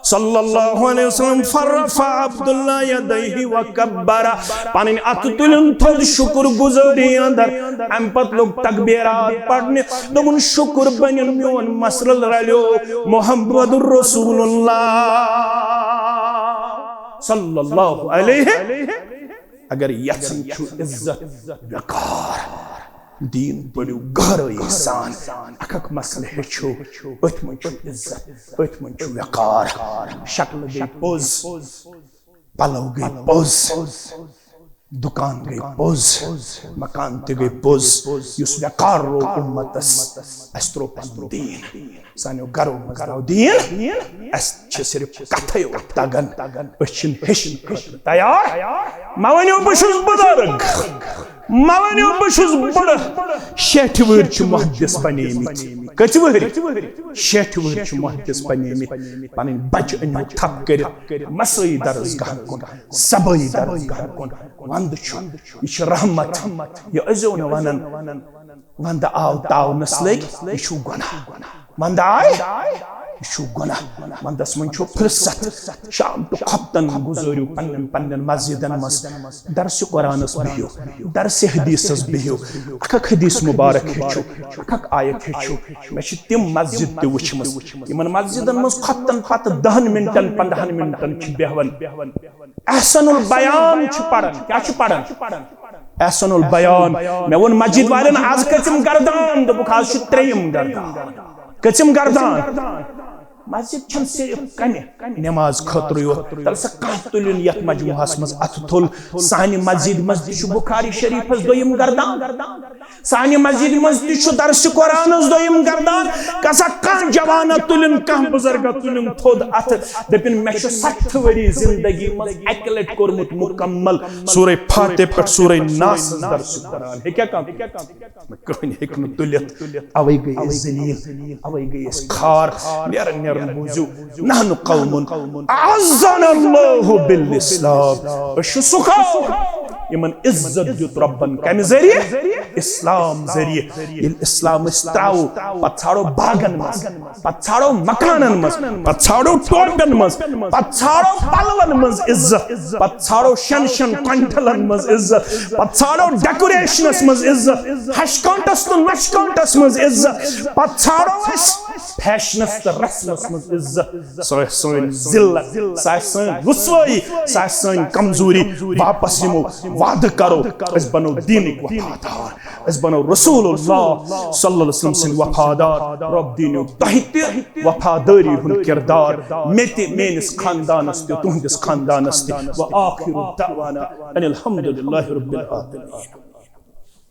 صلی اللہ علیہ وسلم۔ فرفع عبداللہ یدیہ وکبر، پنٕنۍ اتھٕ تُلِن تھوٚد شُکُر گُزٲری اندر۔ امہِ پتہٕ لوٚگ تکبیرات پرنہِ، دوٚپُن، شُکُر بنیُن میون مسلہٕ رلیو محمد رسول اللہ صلی اللہ علیہ۔ اگر یژھان چھُ عزت وقار، دیٖن پٔرِو گہرٲیی سان، اکھ اکھ مسلہٕ ہیٚچھِو، أتھۍ منٛز چھُ عزت، أتھۍ منٛز چھُ وقار۔ شکلہٕ گٔے پوٚز، پلو گٔے پوٚز، دُکان گٔے پوٚز، مکان تہِ گٔے پوٚز۔ یُس وقار روو اُمتس، اسہِ تروو پنُن دیٖن۔ سانیو گرو منٛز درٛاو دیٖن، اسہِ چھِ صرف کتھے یوت تگان، أسۍ چھِنہٕ ہیٚچھنہٕ خٲطرٕ تیار۔ مہ ؤنِو بہٕ چھُس بُزرگ، مہ ؤنِو بہٕ چھُس بٕڑٕ، شیٹھِ وٕہٕرۍ چھِ محدث بنیمٕتۍ۔ کٔژِ وٕہٕرۍ؟ شیٹھِ وٕہٕرۍ چھِ محدث بنیمٕتۍ۔ پنٕنۍ بچہِ أنِو تھپھ کٔرِتھ مسٲیی درسگاہن کُن، صبٲیی درسگاہن کُن۔ ونٛدٕ چھُ، یہِ چھُ رحمت۔ یہِ ٲسۍزیو نہٕ ونان، ونٛدٕ آو تاونس لٔگۍ، یہِ چھُ گۄناہ۔ ونٛدٕ آے، یہِ چھُ گۄناہ۔ ونٛدس منٛز چھُ فرصت، شام تہٕ خۄفتن گُزٲرِو پننٮ۪ن پننٮ۪ن مسجدن منٛز۔ درسِ قرآنس بِہِو، درسِ حدیثس بِہِو، اکھ اکھ حدیث مبارک ہیٚچھِو، اکھ اکھ آیت ہیٚچھِو۔ مےٚ چھِ تِم مسجد تہِ وٕچھمٕژ، یِمن مسجدن منٛز خۄفتن پتہٕ دہن منٹن، پندہن منٹن چھِ بیہوان۔ احسن البیان چھِ پران۔ کیٛاہ چھِ پران؟ احسن البیان۔ مےٚ ووٚن مسجد والٮ۪ن، "از کٔژِم گردان؟" دوٚپُکھ، "از چھُ ترٛیٚیِم گردان۔" کٔژِم گردان؟ مسجد چھَنہٕ صرف کَنہِ نماز خٲطرٕ یوت۔ تَلہٕ سا کانٛہہ تُلِن یَتھ مجموعہَس منٛز اَتھٕ تھوٚل۔ سانہِ مسجد منٛز تہِ چھُ بخاری شریفَس دوٚیِم گردان۔ سانہِ مسجد منٛز تہِ چھُ درسِ قرآنَس دوٚیِم گردان۔ کسا کانٛہہ جوانا تُلِن، کانٛہہ بُزرگا تُلِن تھوٚد اَتھٕ، دٔپِن، "مےٚ چھُ ستھ ؤری زندگی منٛز اَکہِ لَٹہِ کوٚرمُت مُکمل سورہ فاتحہ پٮ۪ٹھ سورہ ناس درسِ قرآن۔" ہیٚکیٛاہ کانٛہہ؟ کٕہٕنۍ ہیٚکہِ نہٕ تُلِتھ۔ اَوَے گٔے أسۍ ذلیل، اَوَے گٔے أسۍ خار۔ نیران نیران بوٗزِو، "نحن قوم اعزنا اللہ بالاسلام۔" أسۍ چھِ سُہ قوم، یِمن عزت دیُت رۄبن کمہِ ذٔریعہٕ؟ اسلام ذٔریعہٕ۔ ییٚلہِ اسلام أسۍ ترٛاوو، پتہٕ ژھانڈو باغن منٛز، پتہٕ ژھانڈو مکانن منٛز، پتہٕ ژھانڈو ٹوپٮ۪ن منٛز، پتہٕ ژھانڈو پلون منٛز عزت، پتہٕ ژھانڈو شٮ۪ن شٮ۪ن کۄنٹلن منٛز عزت، پتہٕ ژھانڈو ڈیکوریشنس منٛز عزت، ہشہِ کٲنٹس تہٕ نۄشہِ کٲنٹس منٛز عزت، پتہٕ ژھانڈو أسۍ فیشنس تہٕ رسمس منٛز عزت۔ سۄ آسہِ سٲنۍ ذلت، سۄ آسہِ سٲنۍ رسوٲیی، سۄ آسہِ سٲنۍ کمزوری۔ واپس یِمو، وعدٕ کرو، أسۍ بنو دیٖنٕکۍ وفادار۔ أسۍ بنو رسول اللہ صلی اللہ علیہ وسلم سٕنٛدۍ وفادار۔ رۄب دِنِو تۄہہِ تہِ وفادٲری ہُنٛد کردار، مےٚ تہِ، میٲنِس خاندانس تہِ، تُہنٛدِس خاندانس تہِ۔ وآخر دعوانا ان الحمد للہ رب العالمین۔